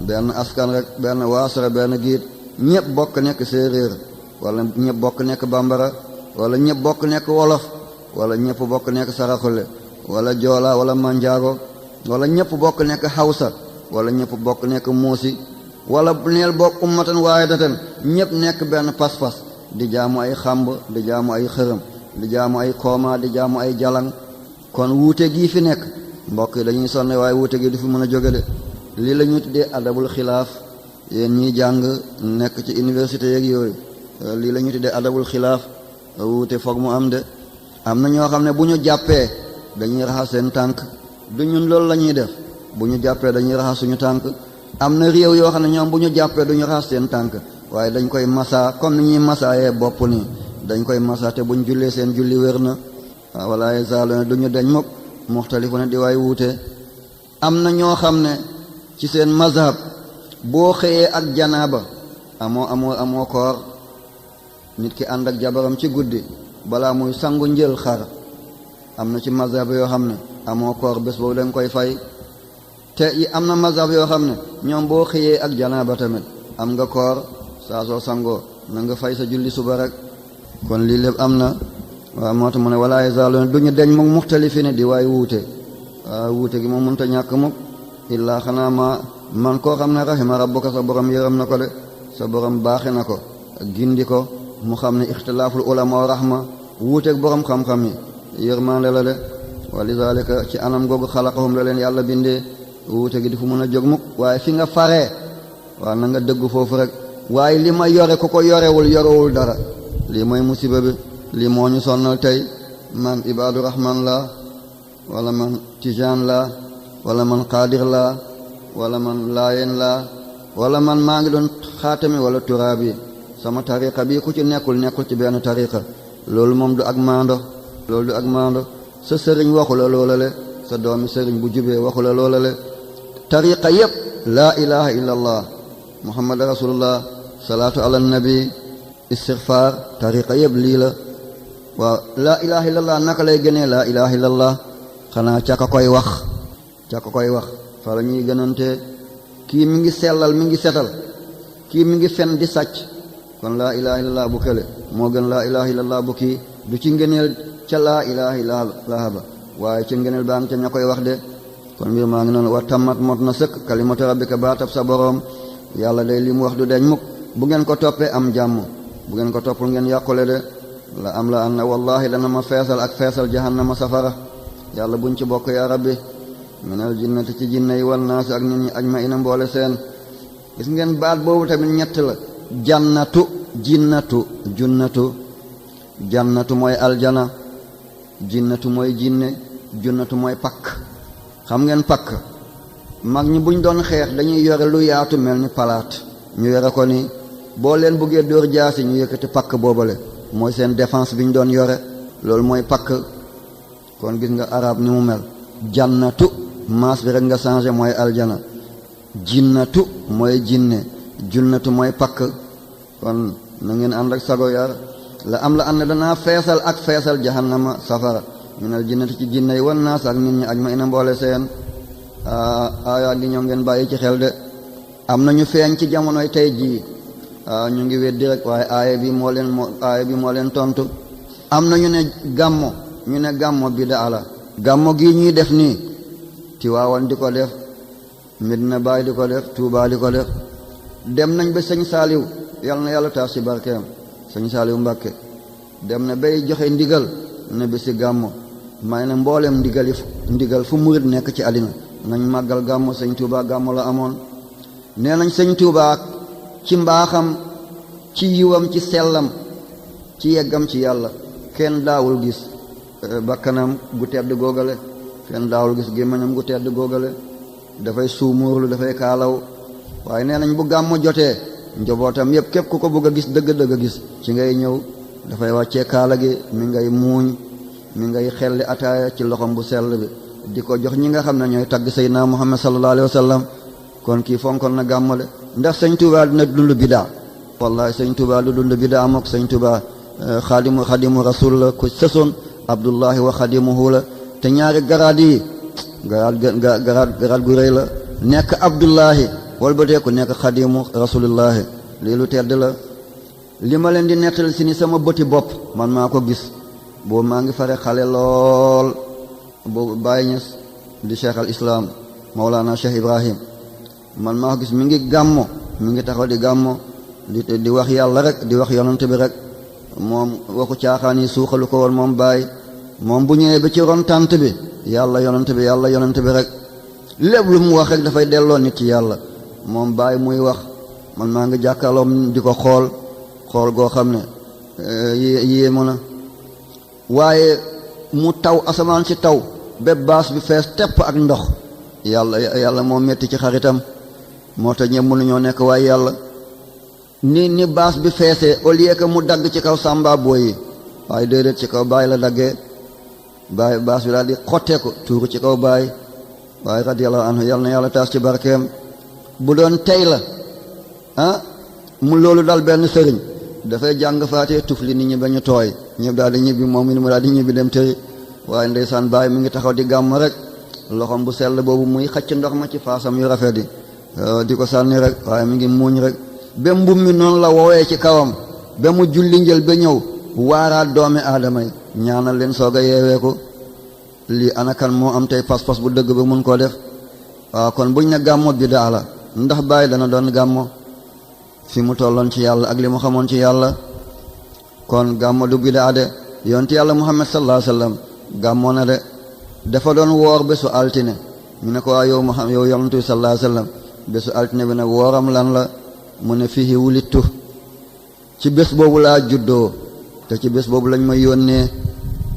benn askan rek, benn waasara, benn giit, ñëpp bokk nekk séeréer wala ñëpp bokk nekk bambara wala ñëpp bokk nekk wolof wala ñëpp bokk nekk saraxule wala joola wala manjaago wala ñëpp bokk nekk hawsa wala ñëpp bokk nekk muusi wala neel bokk ummatan waahidatan ñëpp nekk benn pas-pas di jaamu ay xamb, di jaamu ay xërëm, di jaamu ay kooma, di jaamu ay jalang. kon wuute gii fi nekk mbokk yi dañuy sonne waaye wuute gi du fi mën a jóge de. lii la ñuy tuddee adabul xilaaf, yéen ñiy jàng nekk ci université yeeg yooyu lii la ñuy tuddee adabul xilaaf. wuute foog mu am de. am na ñoo xam ne bu ñu jàppee dañuy raxas seen tànk, du ñun loolu la ñuy def. bu ñu jàppee dañuy raxas suñu tànk. am na réew yoo xam ne ñoom bu ñu jàppee du ñu raxas seen tànk waaye dañ koy masa comme ni ñuy masaayee bopp nii dañ koy masa te buñ jullee seen julli wér na. wala yazaaluuna du ñu deñ mukk muxtalifuuna di waay wuute. am na ñoo xam ne ci seen mazhab boo xëyee ak janaaba amoo koor. nit ki ànd ak jabaram ci guddi balaa muy sangu njël xar, am na ci mazhab yoo xam ne amoo koor bés boobu dañ koy fay. te yi am na mazhab yoo xam ne ñoom boo xëyee ak janaaba tamit am nga koor, saa soo sangoo na nga fay sa julli suba rek. kon lii lépp am na waaw moo tax mu ne walaa yazaaluuna duñu deñ muk muxtalifiina di waay wuute waaw wuute gi moom mënta ñàkk mukk illaa xanaa man koo xam ne rahima rabbuka sa borom yërëm na ko de sa borom baaxe na ko gindi ko mu xam ne ixtilaaful ulama rahma wuuteeg borom xam-xam yi yërmande la de wa lizaalika ci anam googu xalaqahum la leen yàlla bindee wuute gi di fu mën a jóg mukk waaye fi nga faree waaw na nga dëggu foofu rek waaye li ma yore ku ko yorewul dara lii mooy musiba bi lii moo ñu sonnal tey man ibaadu rahman la wala man tijaan la wala man qaadir la wala man laayeen la wala man maa ngi doon xaatami wala turaabi sama tariqa bii ku ci nekkul ci benn tariqa loolu moom du ak maando loolu du ak maando sa sëriñ waxu la loola le sa doomi sëriñ bu jubee waxu la loola le tariqa yépp laa ilaha illa allah muhammad rasulullah salaatu ala nabi istighfar tariqa yépp lii la waaw laa ilaha illa allah naka lay gënee laa ilaha illa allah xanaa caka koy wax fa la ñuy gënante kii mi ngi sellal mi ngi setal kii mi ngi fen di sàcc kon laa ilaha illallah bu kële moo gën laa ilaha illallah bu kii du ci ngëneel ca laa ilaha illallah ba waaye ci ngëneel baa ngi ca ña koy wax de kon mbir maa ngi noonu wa tammat mot na sëkk kalimatu rabbika baatab sa boroom yàlla day li mu wax du deñ mukk bu ngeen ko toppee am jàmm bu ngeen ko toppul ngeen yàqule de la am la an na wallahi dana ma feesal ak feesal jahannama safara yàlla buñ ci bokk yaa rabbi minal jinnati ci jinne yi wal naasi ak nit ñi ajmaina mboole seen gis ngeen baat boobu tamit ñett la jannatu jannatu mooy aljana jinnatu mooy jinne junnatu mooy pakk xam ngeen pakk mag ñi buñ doon xeex dañuy yore lu yaatu mel ni palaat ñu yore ko ni boo leen buggee dóor jaasi ñu yëkkati pakk boobale mooy seen défense bi ñu doon yore loolu mooy pakk kon gis nga arab ni mu mel jannatu maas bi rek nga changé mooy aljana jinnatu mooy jinne junnatu mooy pakk kon na ngeen ànd ak sago yar la am la ànd danaa feesal ak feesal jahannama safara minal jinnati ci jinne yi wan naas ak nit ñi aj ma ina mboole seen aayaa gi ñoo ngeen bàyyi ci xel de am na ñu feeñ ci jamonoy tey jii ñu ngi weddi rek waaye aaya bi moo leen tontu am na ñu ne gàmmo bidaa la gàmmo gii ñuy def nii Tiwaawan di ko def Medina Baay di ko def Tuubaa di ko def dem nañ ba sëñ Saaliw yal na yàlla taas ci barkeem sëñ Saaliw Mbàkke dem na bay joxe ndigal ne bi si gàmmo may na mbooleem ndigal fu murit nekk ci àddina nañ màggal gàmmo sëñ Tuubaa gàmmo la amoon nee nañ sëñ Tuubaa ci mbaaxam ci yiwam ci sellam ci yeggam ci yàlla kenn daawul gis bakkanam gu tedd góogale kenn daawul gis gémmiñam gu tedd góogale dafay suumuurlu dafay kaalaw waaye nee nañ bu gàmmu jotee njobootam yépp képp ku ko bëgg a gis dëgg-dëgg a gis ci ngay ñëw dafay wàccee kaala gi mi ngay muuñ mi ngay xelli ataaya ci loxom bu sell bi di ko jox ñi nga xam ne ñooy tagg Seydina Muhammad sallallahu alayhi wa sallam kon kii fonkoon na gàmmale ndax sëñ Tuubaa dina dund bidaa wallahi sëñ Tuubaa du dund bidaa mook sëñ Tuubaa xadimu rasul la ku sësoon abdullahi wa xadimuhu la te ñaari garaad yi garaad gu rëy la nekk abdullahi wal ba teeku nekk xadimu rasulillahi lii lu tedd la li ma leen di nettali si ni sama bëti bopp man maa ko gis boobu maa ngi fare xale lool boobu Baay Ñas di cheikh al islam Mawlana Cheikh Ibrahim man maa ko gis mi ngi gàmmo mi ngi taxaw di gàmmo di wax yàlla rek di wax yonante bi rek moom waxu caaxaan yi suuxalu ko woon moom Baay moom bu ñëwee ba ci ron tànt bi yàlla yonante bi rek lépp lu mu wax rek dafay delloo nit ci yàlla moom Baay muy wax man maa ngi jàkkaarloom di ko xool goo xam ne yéemu na waaye mu taw asamaan si taw bépp baas bi fees tepp ak ndox yàlla moo metti ci xaritam moo tax ñëpp mënuñoo nekk waaye yàlla ni baas bi feesee au lieu que mu dagg ci kaw sàmba booy yi waaye déedéet ci kaw Baay la daggee Baay baas bi daal di xottee ko tuuru ci kaw Baay waaye radiyallahu anhu yàlla na yàlla taas ci barkeem bu doon tey la mu loolu dal benn sëriñ dafay jàng faatee tufli nit ñi ba ñu tooy ñëpp daal di ñibbi moom mi mu daal di ñibbi dem tëri waaye ndeysaan Baay mi ngi taxaw di gàmm rek loxom bu sell boobu muy xëcc ndox ma ci faasam yu rafet yi di ko sànni rek waaye mi ngi muuñ rek ba mbum mi noonu la woowee ci kawam ba mu julli njël ba ñëw waaraat doomi aadama yi ñaanal leen soog a yeeweeku lii anakan moo am tey pas-pas bu dëgg bi mun koo def waaw kon buñ ne gàmmo bidaa la ndax bàyyi dana doon gàmmo fi mu tolloon ci yàlla ak li mu xamoon ci yàlla kon gàmmo du bidaa de yonti yàlla Muhammad sallallahu alayhi wasallam gàmmoo na de dafa doon woor bésu altine ñu ne ko waa yow Muhammad yow yonent bi sallallahu alayhi wasallam bésu altine bi nag wooram lan la mu ne fihi wulittu ci bés boobu laa juddoo te ci bés boobu lañ ma yónnee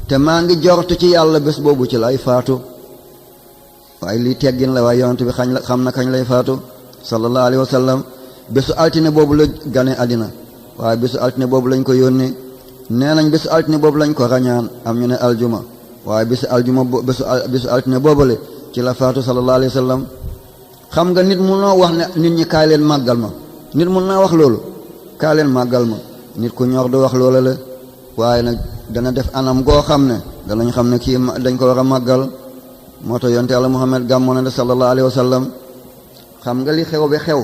te maa ngi jortu ci yàlla bés boobu ci lay faatu waaye lii teggin la waaye yonent bi xam na kañ lay faatu sallallahu alayhi wasallam bésu altine boobu la gane àddina waaye bésu altine boobu lañ ko yónnee nee nañ bésu altine boobu lañ ko rañaan am ñu ne aljuma waaye bésu altine boobule ci la faatu sallallahu alayhi wasallam xam nga nit mun noo wax ne nit ñi kaay leen màggal ma nit mun naa wax loolu kaay leen màggal ma nit ku ñor du wax loola la waaye nag dana def anam goo xam ne danañ xam ne kii dañ ko war a màggal moo tax yonte yàlla Muhammad gàmmoo na de sallallahu alayhi wasallam xam nga li xew bi xew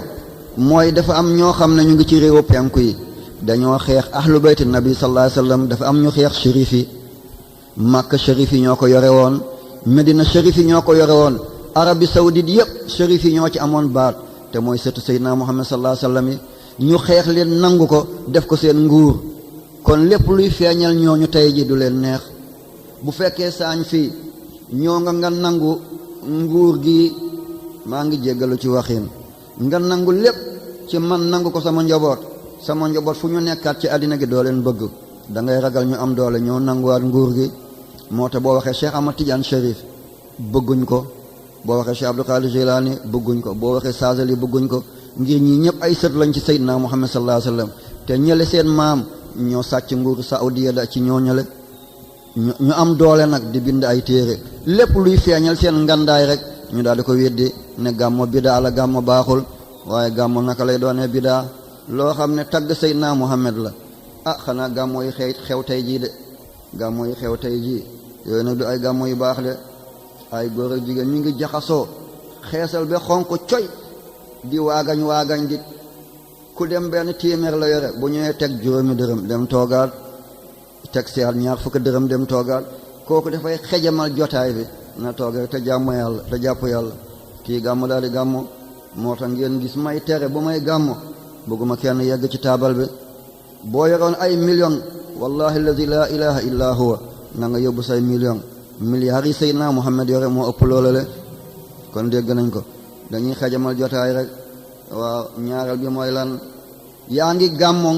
mooy dafa am ñoo xam ne ñu ngi ci réewu penku yi dañoo xeex ahlu bayti nabi sallallahu alayhi wasallam dafa am ñu xeex shérif yi Makka shérif yi ñoo ko yore woon Medina shérif yi ñoo ko yore woon Arabie saoudite yëpp shérif yi ñoo ci amoon baat te mooy sëtu Seydina Muhammad sallallahu alayhi wasallam yi ñu xeex leen nangu ko def ko seen nguur kon lépp luy feeñal ñooñu tey ji du leen neex bu fekkee saañ fii ñoo nga nangu nguur gi maa ngi jéggalu ci waxin nga nangu lépp ci man nangu ko sama njaboot fu ñu nekkaat ci àddina gi doo leen bëgg da ngay ragal ñu am doole ñoo nanguwaat nguur gi moo tax boo waxee Cheikh Ahmad Tidiane Chérif bëgguñ ko boo waxee Cheikh Abdul Qadir Jilani bëgguñ ko boo waxee Saazali bëgguñ ko ngir ñi ñëpp ay sët lañ ci Seydina Muhammad sallallahu alayhi wasallam te ñële seen maam ñoo sàcc nguur Saoudiya da ci ñoo ñële ñu am doole nag di bind ay téere lépp luy feeñal seen ngandaay rek ñu daal di ko weddi ne gàmmo bidaa la gàmmo baaxul waaye gàmmo naka lay doonee bidaa loo xam ne tagg Seydina Muhammad la xanaa gàmmo yi xew tey jii de gàmmo yi xew tey jii yooyu nag du ay gàmmo yu baax de ay góor ak jigéen ñu ngi jaxasoo xeesal ba xonq coy di waagañ di ku dem benn téeméer la yore bu ñëwee teg juróomi dërëm dem toogaat teg seet ñaar fukki dërëm dem toogaat kooku dafay xejamal jotaay bi na toogee te jàmm yàlla te jàpp yàlla kii gàmmo daal di gàmmo moo tax ngeen gis may tere bu may gàmmo bëgguma kenn yegg ci taabal bi boo yoroon ay million wallahi alladi la ilaha illa huwa na nga yóbbu say milliards yi Seydina Muhammad yore moo ëpp loola le kon dégg nañ ko dañuy xajamal jotaay rek waaw ñaareel bi mooy lan yaa ngi gàmmoo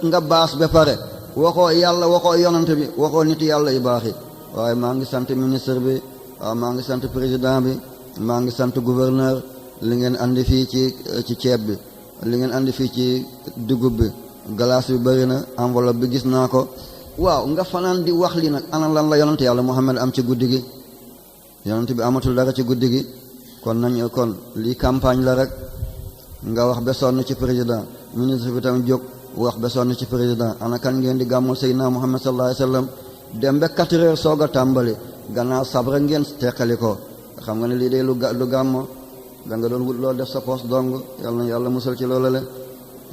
nga baas ba pare waxoo yàlla waxoo yonante bi waxoo nit yàlla yu baax yi waaye maa ngi sant ministre bi waaw maa ngi sant président bi maa ngi sant gouverneur li ngeen andi fii ci ceeb bi li ngeen andi fii ci dugub bi glace bi bëri na enveloppe bi gis naa ko waaw nga fanaan di wax li nag ana lan la yonante yàlla Muhammad am ci guddi gi yonante bi amatul dara ci guddi gi kon lii campagne la rek nga wax ba sonn ci président ministre bi tam jóg wax ba sonn ci président ana kan ngeen di gàmmul Seydina Muhammad sallallahu alayhi wasallam dem ba 4 heures soog a tàmbali gannaaw sabre ngeen teqali ko xam nga ne lii day lu gàmmo da nga doon wut loolu def sa poos dong yàlla musal ci loolu le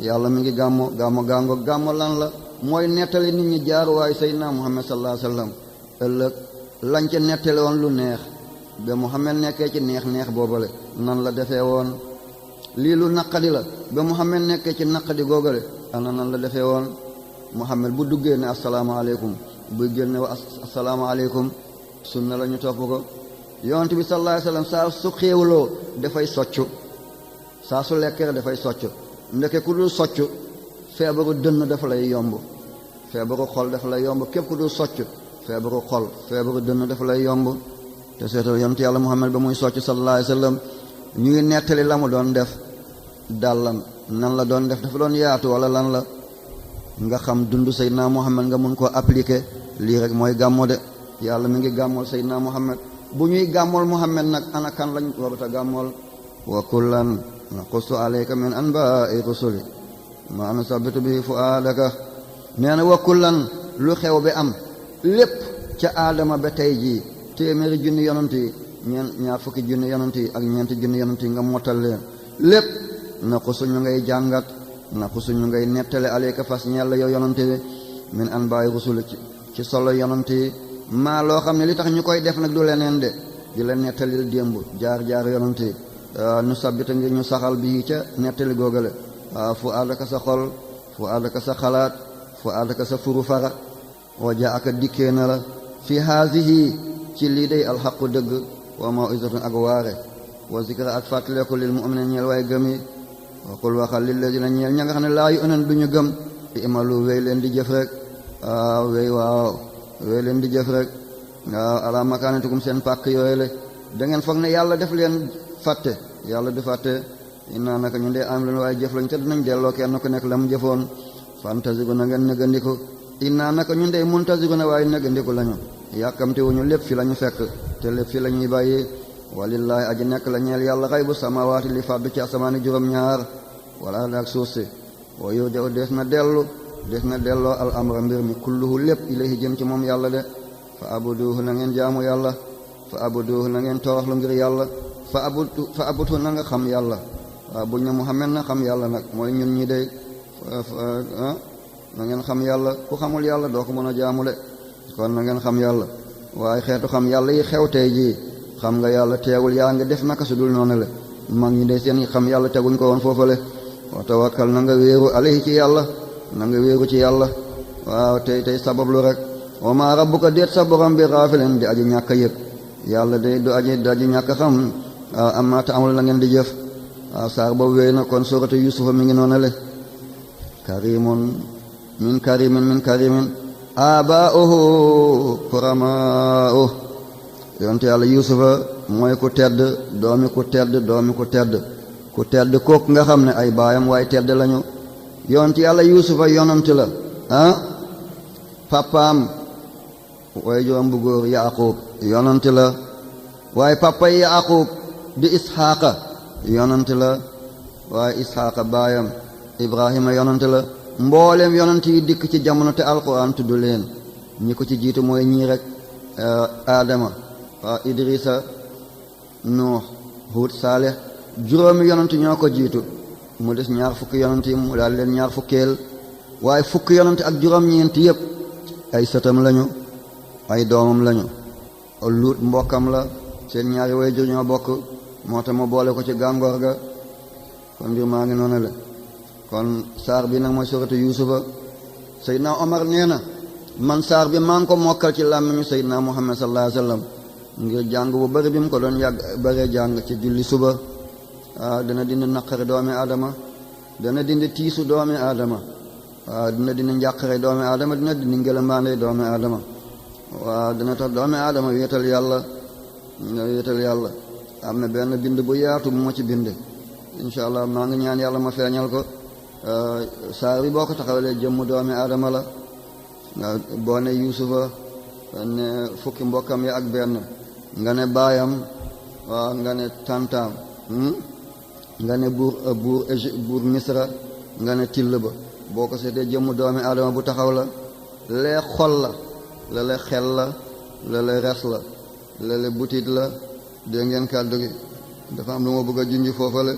yàlla mi ngi gàmmo lan la mooy nettali nit ñi jaaruwaay Seydina Muhammad sallallahu alayhi wasallam ëllëg lañ ca nettali woon lu neex ba Muhammad nekkee ci neex boobale nan la defee woon lii lu naqadi la ba Muhammad nekkee ci naqadi googale ana nan la defee woon Muhammad bu duggee ne asalaamaaleykum buy génne wa asalaamaaleykum sunna la ñu topp ko yonent bi sallallahu alayhi wasallam saa su xéewloo dafay soccu saa su lekkee dafay soccu ndeke ku dul soccu feebaru dënn dafa lay yomb feebaru xol dafa lay yomb képp ku dul soccu feebaru xol feebaru dënn dafa lay yomb te seetal yonent yàlla Muhammad ba muy soccu sallallahu alayhi wasallam ñu ngi nettali la mu doon def dàllam nan la doon def dafa doon yaatu wala lan la nga xam dund Seydina Muhammad nga mun koo appliquer lii rek mooy gàmmo de yàlla mi ngi gàmmool Seydina Muhammad bu ñuy gàmmool Muhammad nag ana kan lañ waruta gàmmool wa kullan naqussu alayka min anba'i rusuli ma nusabbitu bihi fu'adaka nee na wa kullan lu xew bi am lépp ca aadama ba tey jii téeméeri junni yonent yi ñaar fukki junni yonent yi ak ñeenti junni yonent yi nga mottal leen lépp naqussu ñu ngay jàngat naqussu ñu ngay nettale alayka fas ñella yow yonent bi min anbaay rusul ci solo yonent yi maa loo xam ne li tax ñu koy def nag du leneen de di leen nettalil démb jaar yonent yi nu sabbita ngir ñu saxal bi ca nettali googale fu àddaka sa xol fu àddaka sa xalaat fu àddaka sa furu fara wa jaa aka dikkee na la fi haasihi ci lii day alxaqu dëgg wa maw'izatun ak waare wa zikra ak fàttaleeku lil mu'minin ñeel waay gëm yi wa qul waxal lillazina ñeel ña nga xam ne laa yu'minu duñu gëm i'malu wéy leen di jëf rek wéy leen di jëf rek ala makaanatikum seen pàkk yooyu le da ngeen foog ne yàlla def leen fàtte yàlla du fàtte inna naka ñu dee am leen waaye jëf lañ te dinañ delloo kenn ku nekk la mu jëfoon fantaziru na ngeen nëgandiku inna naka ñu dee muntaziru na waaye nëgandiku lañu yàkkamte wuñu lépp fi lañu fekk te lépp fi lañuy bàyyi walillaahi aji nekk la ñeel yàlla xaybu samawaati li fàddu ci asamaani juróom-ñaar wala ak suuf si wa yurja'u des na delloo al amra mbir mi kulluhu lépp ilayhi jëm ci moom yàlla de fa abuduhu na ngeen jaamu yàlla fa abuduhu na ngeen toroxlu ngir yàlla fa abuduhu na nga xam yàlla waaw buñ ne Muhammad na xam yàlla nag mooy ñun ñi de na ngeen xam yàlla ku xamul yàlla doo ko mën a jaamu de kon na ngeen xam yàlla waaye xeetu xam yàlla yi xew tey jii xam nga yàlla teewul yaa ngi def naka su dul noonu le mag ñi de seen xam yàlla teguñ ko woon foofale wa tawakkal na nga wéeru alayhi ci yàlla na nga wéeru ci yàlla waaw tey sabablu rek wa ma rabbuka déet sa borom bi xaafilen di aji ñàkk yëg yàlla de du aji ñàkk xam amma ta amul la ngeen di jëf waaw saar boobu wéy na kon suratu yusufa mi ngi noonu le karimun min karimin abaa'uhu kuramaa'uhu yonte yàlla yusufa mooy ku tedd doomi ku tedd kooku nga xam ne ay baayam waaye tedd lañu yonte yàlla yusufa yonant la papaam waaye juróom bu góor yaqub yonant la waaye papa yaqub di isxaaqa yonant la waaye isxaaqa baayam ibrahima yonant la mbooleem yonant yi dikk ci jamono te alquran tudd leen ñi ko ci jiitu mooy ñii rek aadama idrisa nuux huud saalih juróomi yonant ñoo ko jiitu mu des ñaar fukki yonant yi mu daal leen ñaar fukkeel waaye fukki yonant ak juróom-ñeenti yépp ay sëtam lañu ay doomam lañu luut mbokkam la seen ñaari waajur ñoo bokk moo tax ma boole ko ci gàngoor ga kon mbir maa ngi noonu la kon saar bi nag mooy suratu yusufa Seydina Omar nee na man saar bi maa ngi ko mokkal ci làmmiñu Seydina Muhammad sallallahu alayhi wasallam ngir jàng bu bari bi mu ko doon yàgg bëree jàng ci julli suba dana dindi naqari doomi aadama dana dindi tiisu doomi aadama dina dindi njàqare doomi aadama dina dindi ngëlëmbaande doomi aadama dina tax doomi aadama wéetal yàlla am na benn bind bu yaatu bu ma ci bind insha allah maa ngi ñaan yàlla ma feeñal ko saar bi boo ko taxawalee jëmm doomi aadama la boo ne yusufa ne fukki mbokkam yi ak benn nga ne baayam nga ne tantaam nga ne buur misra nga ne till ba boo ko seetee jëmm doomi aadama bu taxaw la lee xol la la xel la la res la butit la dégg ngeen kàddu gi dafa am lu ma bëgg a junj foofale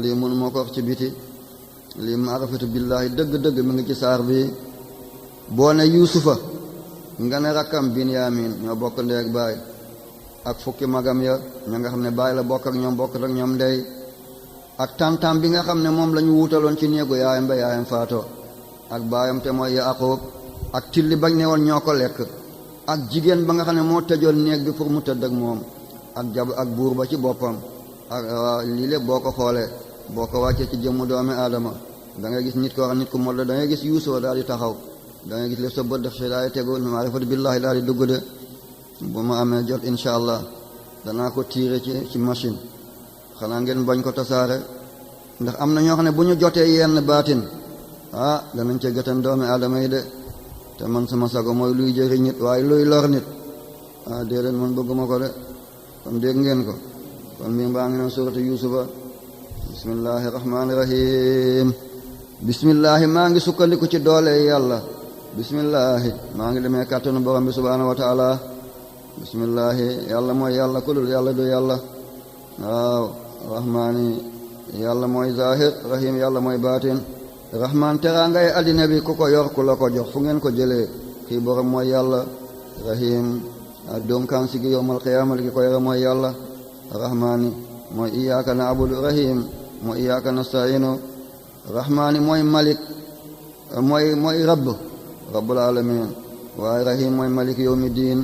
lii mënu moo ko wax ci biti lii maarifatu billaahi dëgg-dëgg mi ngi ci saar bi boo ne yuusufa nga ne rakkam binyamin ñoo bokk ndey ak baay ak fukki magam ya ña nga xam ne baay la bokk ak ñoom ndey ak tantam bi nga xam ne moom la ñu wuutaloon ci néegu yaayam ba yaayam faatoo ak baayam te mooy Yaaqub ak tilli bañ ne woon ñoo ko lekk ak jigéen ba nga xam ne moo tëjoon néeg bi pour mu tëdd ak moom ak buur ba ci boppam ak lii lépp boo ko xoolee boo ko wàccee ci jëmmu doomi aadama da ngay gis nit ko wax nit ku mod la da ngay gis yuusoo daal di taxaw da ngay gis lépp sa bët def si daal di tegu maarifatu billaahi daal di dugg de bu ma amee jot insha allah danaa ko tiire ci machine xanaa ngeen bañ ko tasaare ndax am na ñoo xam ne bu ñu jotee yenn baatin danañ ca gëtan doomi aadama yi de te man sama sago mooy luy jëriñ nit waaye luy lor nit déedéet man bëgguma ko de kon dégg ngeen ko kon mbir mbaa ngi noon suratu yusufa bismillahi rahmaani rahim bismillahi maa ngi sukkandiku ci doole yàlla bismillahi maa ngi demee kàttanu borom bi subhaanahu wa taala bismillahi yàlla mooy yàlla ku dul yàlla du yàlla rahmaani yàlla mooy zahir rahim yàlla mooy baatin rahman teraangay addina bi ku ko yor ku la ko jox fu ngeen ko jëlee kii borom mooy yàlla rahim donkaan si gi yowmal qiyaamati ki ko yore mooy yàlla rahmaani mooy iyyaka na'budu rahim mooy iyyaka nasta'inu rahmaani mooy malik mooy rabbul alamin waaye rahim mooy malik yawmi diin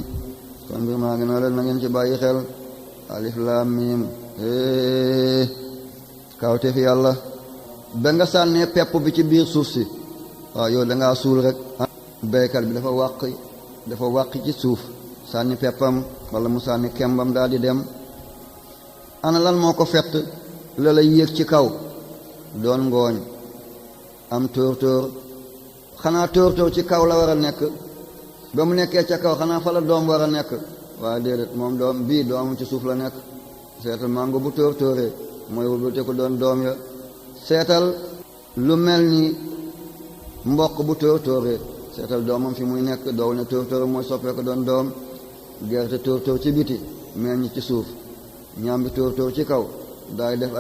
kon mbir maa ngi noo leen na ngeen ci bàyyi xel alif laam miim kawte fi yàlla ba nga sànnee pepp bi ci biir suuf si waaw yow dangaa suul rek béykat bi dafa wàq ci suuf sànni peppam wala mu sànni kembam daal di dem ana lan moo ko fett la la yéeg ci kaw doon ngooñ am tóor xanaa tóor ci kaw la war a nekk ba mu nekkee ca kaw xanaa fa la doom war a nekk waaye déedéet moom doomam ci suuf la nekk seetal mango bu tóoree mooy wulbate ko doon doom ya seetal lu mel ni mboq bu tóoree seetal doomam fi muy nekk doow ne tóor mooy soppee ko doon doom gerte tóor ci biti meññ ci suuf ñaambi tóor ci kaw daay def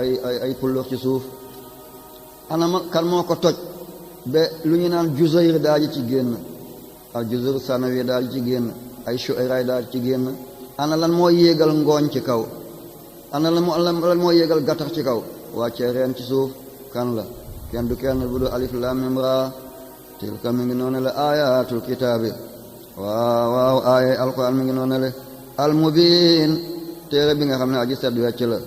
ay pullux ci suuf anama kan moo ko toj ba lu ñu naan juzayr daal ci génn ak juzur sanawi daal ci génn ay shu'ara daal ci génn ana lan moo yéegal ngooñ ci kaw ana lan moo yéegal gattax ci kaw wàccee reen ci suuf kan la kenn du kenn bu du alif lam mim ra tilka mi ngi noonu la ayatul kitaabi waaw aaya alquran mi ngi noonu la al mubin téere bi nga xam ne aji set wecc la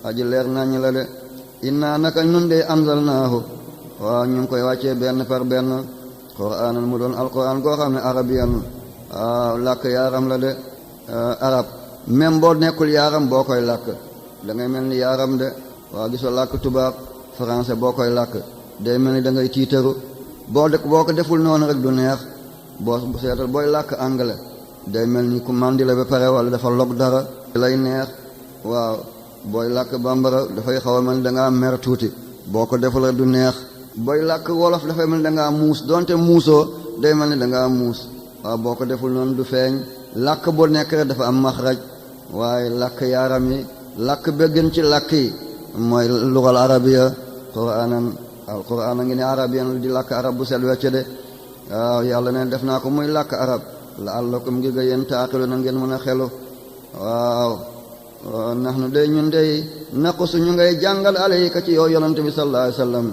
aji leer nañ la de inna naka nun de anzalnaahu waaw ñu ngi koy wàccee benn par benn qur'aanan mu doon alquran goo xam ne arabiyan làkk yaaram la de arab même boo nekkul yaaram boo koy làkk da ngay mel ni yaaram de waaw gisoo làkk tubaab français boo koy làkk day mel ni da ngay tiitaru boo ko deful noonu rek du neex boo seetal booy làkk anglais day mel ni ku màndi la ba pare wala dafa log dara lay neex waaw booy làkk bambara dafay xaw a mel ni da ngaa mer tuuti boo ko deful rek du neex booy làkk wolof dafay mel ni da ngaa muus donte muusoo day mel ni da ngaa muus waaw boo ko deful noonu du feeñ làkk boo nekk rek dafa am maxraj waaye làkk yaaram yi làkk ba gën ci làkk yi mooy lugal arabiya alquran a ngi ne arabiyan di làkk arab bu sel wecce de waaw yàlla ne def naa ko muy làkk arab la'allakum ngir ga yéen taaqilu na ngeen mën a xelu waaw nax nu day ñun day naqsu ñu ngay jàngal alayka ci yow yonante bi sallallahu alayhi wasallam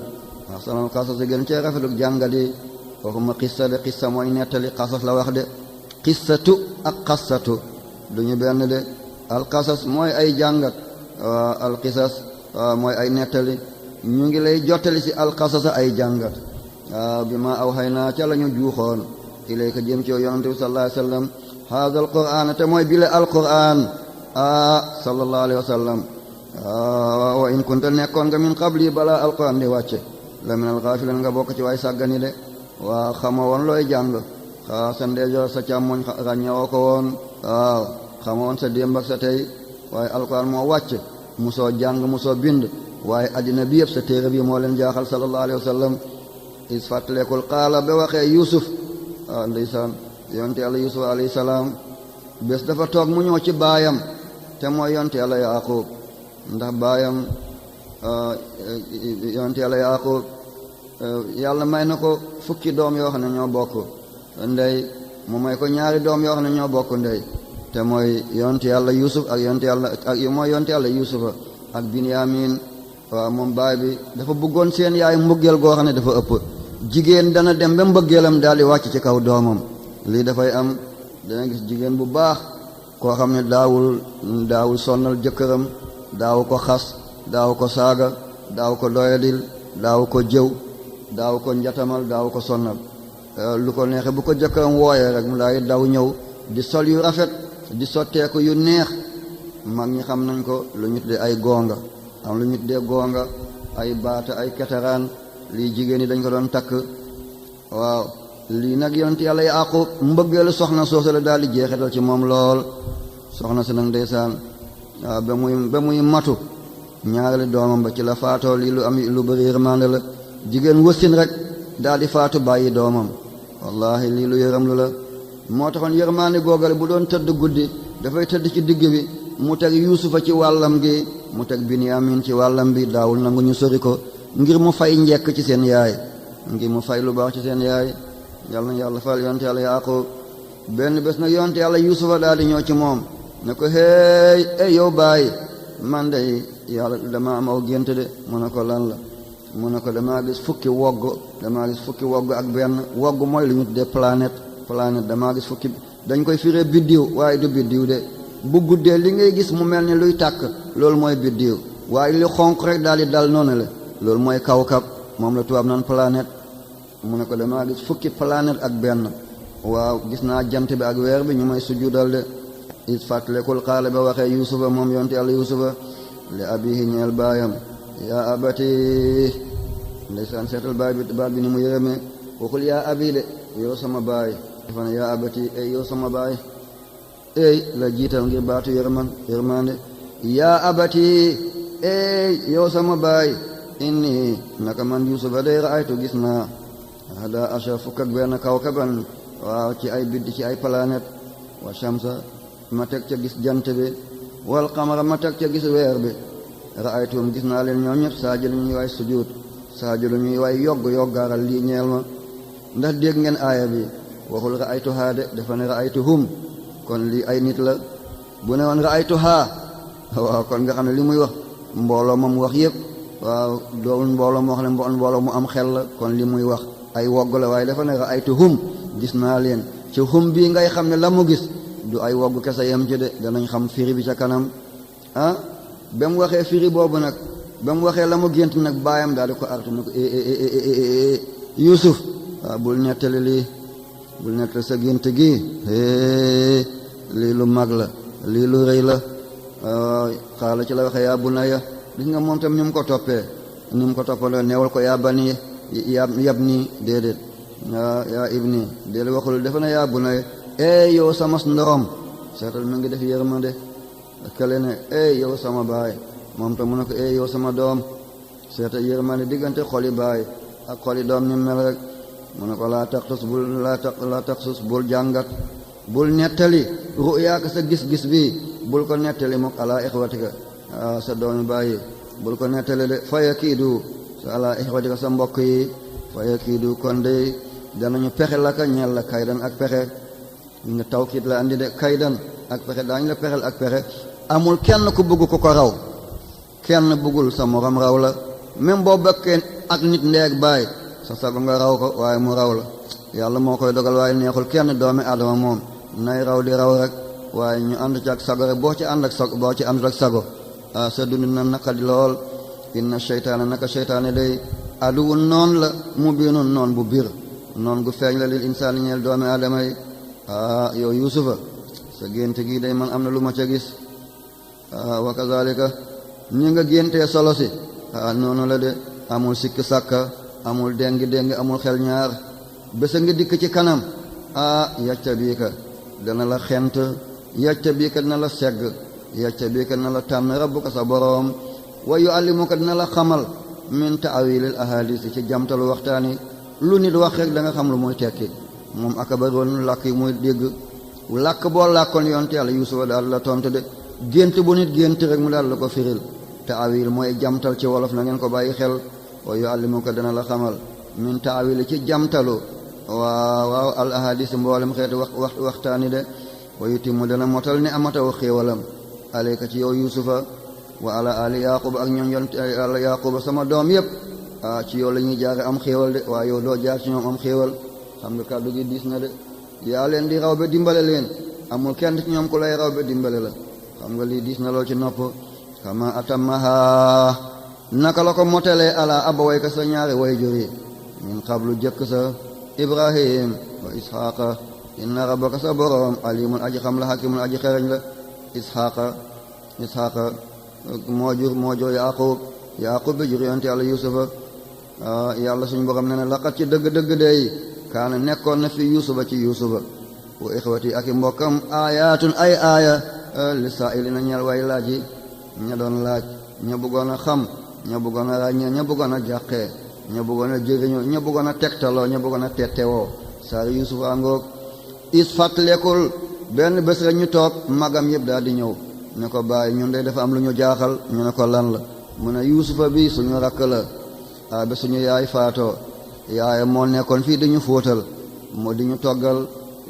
ahsanal qasas gën cee rafetuk jàngal yi waxuma xissa de xissa mooy nettali qasas la wax de xissatu ak qassatu duñu benn de al qasas mooy ay jàngat al qisas mooy ay nettali ñu ngi lay jottali ci al qasasa ay jàngat bi ma aw xay naa ca la ñu juuxoon ilayka jëm ci yow yonante bi sallallahu alayhi wasallam haadal qur'aan te mooy bile al qur'aan sallallahu alayhi wasallam wa in kunta nekkoon nga min qabli balaa al qur'aan di wàcce la min al ghaafiliin nga bokk ci waay sàggani de waa xama woon looy jàng sa ndeejoor sa càmmoñ ràññewoo ko woon waaw xama woon sa démb ak sa tey waaye alquran moo wàcc musoo jàng musoo bind waaye addina bi yëpp sa téere bi moo leen jaaxal sallallahu alayhi wa sallam is fàttalekul qaala ba waxee Yuusuf waaw ndeysaan yonte yàlla Yuusuf alayhi salaam bés dafa toog mu ñëw ci baayam te mooy yonte yàlla Yaaqub ndax baayam yonte yàlla Yaaqub yàlla may na ko fukki doom yoo xam ne ñoo bokk ndey mu may ko ñaari doom yoo xam ne ñoo bokk ndey te mooy yonte yàlla Yuusuf ak yonte yàlla Yuusufa ak Binyamin waaw moom baay bi dafa bëggoon seen yaay mbëggeel goo xam ne dafa ëpp jigéen dana dem ba mbëggeelam daal di wàcc ci kaw doomam lii dafay am dana gis jigéen bu baax koo xam ne daawul sonnal jëkkëram daawu ko xas daawu ko saaga daawu ko doyadil daawu ko jëw daawu ko njatamal daawu ko sonnal lu ko neexe bu ko jëkkëram wooyee rek mu daay daw ñëw di sol yu rafet di sotteeku yu neex mag ñi xam nañ ko lu ñu tuddee ay gonga am lu ñu tuddee gonga ay baata ay keteraan lii jigéen ñi dañ ko doon takk waaw lii nag yonent yàlla Yaaqub mbëggeelu soxna soosu la daal di jeexital ci moom lool soxna si nag ndeysaan waaw ba muy matu ñaareelu doomam ba ci la faatoo lii lu am lu bëri yërmande la jigéen wëssin rek daal di faatu bàyyi doomam wallahi lii lu yërëm lu la moo taxoon yërmande googale bu doon tëdd guddi dafay tëdd ci digg bi mu teg Yuusufa ci wàllam gi mu teg Binyamin ci wàllam bi daawul nangu ñu sori ko ngir mu fay njekk ci seen yaay ngir mu fay lu baax ci seen yaay. yàlla na yàlla fal yonte yàlla Yaaqub. benn bés nag yonte yàlla Yuusufa daal di ñëw ci moom ne ko hey yow baay man de yàlla dama am aw gént de. mu ne ko lan la. mu ne ko damaa gis fukki wogg ak benn. wogg mooy lu ñu tuddee planète damaa gis fukki. dañ koy firee biddiw waaye du biddiw de. bu guddee li ngay gis mu mel ni luy tàkk loolu mooy biddiw waaye li xonq rek daal di dal noonu la loolu mooy kawkab moom la tubaab naan planète. mu ne ko damaa gis fukki planète ak benn. waaw gis naa jant bi ak weer bi ñu may sujudal de. is fàttalekul xaale ba waxee Yuusufa moom yonte yàlla Yuusufa li abihi ñeel baayam yaa abati ndeysaan seetal baat bi ni mu yërëmee waxul yaa abi de yow sama baay dafa ne yaa abati yow sama baay la jiital ngir baatu yërmande yaa abati yow sama baay inni naka man Yuusufa day raaytu gis naa hada ashar fukk ak benn kawkaban waaw ci ay biddi ci ay planète wa shamsa ma teg ca gis jant bi wal qamara ma teg ca gis weer bi raaytum gis naa leen ñoom ñëpp saajidu ñuy waay sujud saajidu ñuy waay yoggaaral lii ñeel ma. ndax dégg ngeen aaya bi waxul raaytuhaa de dafa ne raaytuhum kon lii ay nit la. bu ne woon raaytuhaa waaw kon nga xam ne li muy wax mbooloo moom wax yëpp waaw doon mbooloo moo xam ne mbooloo mu am xel la kon li muy wax ay wogg la waaye dafa ne raaytuhum gis naa leen ci hum bii ngay xam ne la mu gis du ay wogg kese yem ci de danañ xam firi bi ca kanam. ba mu waxee firi boobu nag ba mu waxee la mu gént nag baayam daal di ko artu ne ko Yuusuf bul nettali lii bul nettali sa gént gi lii lu mag la lii lu rëy la. xaala ci la waxee yaa bunayya gis nga moom tam ni mu ko toppee ni mu ko toppandoo neewal ko yaa bani yab nii déedéet yaa ibni déedéet waxul dafa ne yaa bunayya yow sama ndorom seetal mi ngi def yërmande. kële ne yow sama baay moom tam mu ne ko yow sama doom seetal yërmande diggante xoli baay ak xoli doom ni mel rek. mu ne ko laa taxsus bul jàngat bul nettali ruyaaka sa gis-gis bi bul ko nettali mok ala ixwatika sa doomi baay bul ko nettali de faya kiidu sa ala ixwatika sa mbokk yi faya kiidu kon de danañu pexe la ka ñeel la kaydan ak pexe nga tawkiit la andi de kaydan ak pexe daañu la pexel ak pexe. amul kenn ku bëgg ku ko raw kenn bëggul sa morom raw la même boo bekkee ak nit ndeeg baay sa sago nga raw ko waaye mu raw la yàlla moo koy dogal waaye neexul kenn doomi adama moom nay raw di raw rek waaye ñu ànd ci ak sago rek boo ci àndul ak sago sa dund na naqadi lool. inna seytaane naka seytaane day aduwun noon la mubiinun noon bu bir noon gu feeñ la lil insaani ñeel doomi adama yi. yow Yuusufa sa gént gi day man am na lu ma ca gis. wa kazalika ñi nga géntee solo si noonu la de amul sikk sàkka amul déngi amul xel ñaar bésa nga dikk ci kanam yacca bii ka dana la xent yacca bii ka dina la segg yacca bii ka dina la tànn rabbuka sa boroom wa yuallimuka dina la xamal min taawilil ahadis ci jamtalu waxtaani lu nit wax rek da nga xam lu muy tekki moom akabaroon làkk yi muy dégg làkk boo làkkoon yonte yàlla Yuusufa daal la tontu de gént bu nit gént rek mu daal la ko firil taawil mooy jamtal ci wolof na ngeen ko bàyyi xel. wa yuallimuka dana la xamal min taawil ci jamtalu waaw al ahadis mboolem xeeti waxtaani de. wa yutimu dana motal ni amataw xéewalam alayka ci yow Yuusufa wa ala ali yaquba ak ñoom yonte yàlla yaquba sama doom yëpp ci yow la ñuy jaare am xéewal de waaye yow doo jaar ci ñoom am xéewal. xam nga kàddu gi diis na de yaa leen di raw ba dimbale leen amul kenn ci ñoom ku lay raw ba dimbale la xam nga lii diis na lool ci nopp. kama atammaha naka la ko motalee ala abawayka sa ñaari way juri min qablu jëkk sa Ibrahim wa Isxaaqa inna rabbaka sa boroom alimun aji xam la hakimun aji xereñ la. Isxaaqa moo jur Yaqub bi jur yonte yàlla Yuusufa. yàlla suñu borom ne laqat ci dëgg-dëgg dey kaana nekkoon na fi Yuusufa ci Yuusufa wa ixwati ak i mbokkam ayaatun ay aaya li saa'ilina ñeel way laaj yi ña doon laaj ña bëggoon a xam ña bëggoon a ràññee ña bëggoon a jàqee ña bëggoon a jëriñoo ña bëggoon a tegtaloo ña bëggoon a tettewoo saari Yuusufa ngoog. is fàttalekul benn bés rek ñu toog magam yëpp daal di ñëw ne ko bàyyi ñun de dafa am lu ñu jaaxal. ñu ne ko lan la mu ne Yuusufa bi suñu rakk la ba suñu yaay faatoo yaayam moo nekkoon fii di ñu fóotal moo di ñu toggal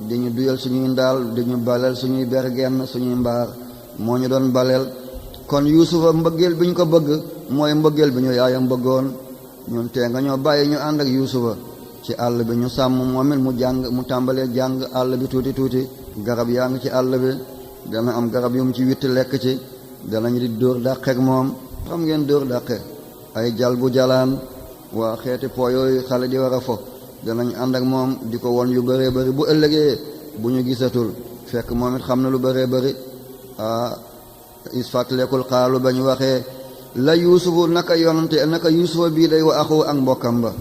di ñu duyal suñuy ndaal di ñu baleel suñuy bergenn suñuy mbaar moo ñu doon baleel kon yuusufa mbëggeel bi ñu ko bëgg mooy mbëggeel bi ñu yaayam bëggoon ñun tee nga ñoo bàyyi ñu ànd ak yuusufa ci àll bi ñu sàmm moom it mu tàmbalee jàng àll bi tuuti tuuti garab yaa ngi ci àll bi dana am garab yu mu ci witt lekk ci danañu di dóor dàqeek moom xam ngeen dóor dàqe ay jal bu jalaan waa xeeti po yooyu xale di war a fo danañ ànd ak moom di ko won yu bëree bëri bu ëllëgee bu ñu gisatul fekk moom it xam na lu bëree bëri isfatlekul xaalu ba ñu waxee la yuusufu naka yonante naka yuusufa bii day wa axu ak mbokkam ba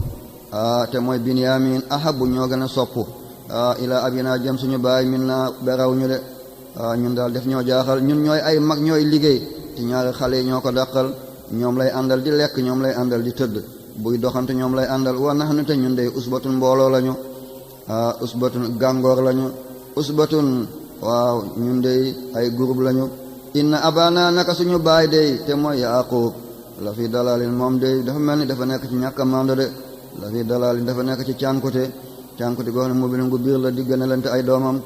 te mooy binyamin ahabu ñoo gën a sopp ilaa abina jëm suñu baay min naa beraw ñu de ñun daal def ñoo jaaxal ñun ñooy ay mag ñooy liggéey te ñaari xale yi ñoo ko dàqal ñoom lay àndal di lekk ñoom lay àndal di tëdd buy doxante ñoom lay àndal wa nax nu te ñun dey usbatun mbooloo lañu usbatun gàngoor lañu usbatun waaw ñun dey ay groupe lañu inna abana naka suñu baay dey te mooy yaqub la fi dalalin moom dey dafa mel ni dafa nekk ci ñàkk a mando de la fi dalalin dafa nekk ci cànkute goo xam ne mu bilingu biir la digganalante ay doomam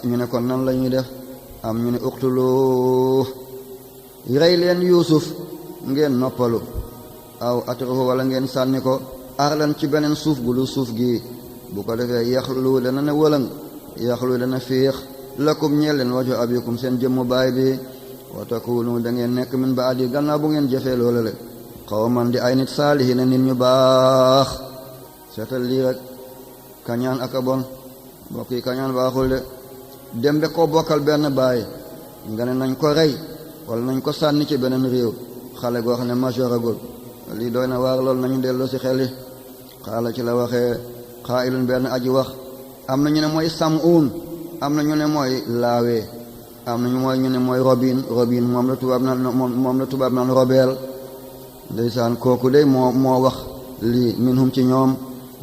ñu ne kon nan la ñuy def am ñu ne uqtulu rey leen yuusuf ngeen noppalu aw atruhu wala ngeen sànni ko arlan ci beneen suuf bu lu suuf gi bu ko defee yaxlu dana ne wëlëng yaxlu dana fiix lakum ñeel leen waju abikum seen jëmmu baay bi wa takunu da ngeen nekk min baadi gannaaw bu ngeen jëfee loola le xawman di ay nit saalihiina nit ñu baax seetal lii rek kañaan ak a bon mbokk yi kañaan baaxul de dem be koo bokkal benn baay nga ne nañ ko rey wala nañ ko sànni ci beneen réew xale goo xam ne majeur agul lii doy na waar lool nañu delloo ci xel yi xaala ci la waxee xaailun benn aji wax am na ñu ne mooy samuun am na ñu ne mooy laawee am na ñu ne mooy robin moom la tubaab naan robeel ndeysaan kooku de moo wax lii minhum ci ñoom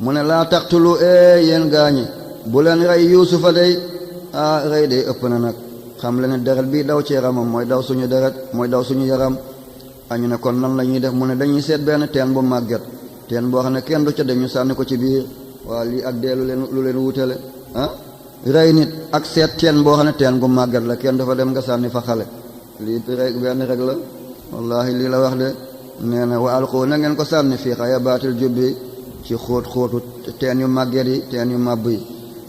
mu ne laa taqtulu yéen gaañi bu leen rey yuusufa day rey day ëpp na nag xam le ne deret bii daw ci yaramam mooy daw suñu deret mooy daw suñu yaram añu ne kon nan la ñuy def mu ne dañuy seet benn teen bu màgget teen boo xam ne kenn du ca dem ñu sànni ko ci biir waa lii ak dee lu leen wutale rey nit ak seet teen boo xam ne teen bu màgget la kenn dafa dem nga sànni fa xale lii rek benn rek la wallahi lii la wax de nee na wa alqu na ngeen ko sànni fii xayabaatil jubbi ci xóotu teen yu màgget yi teen yu màbb yi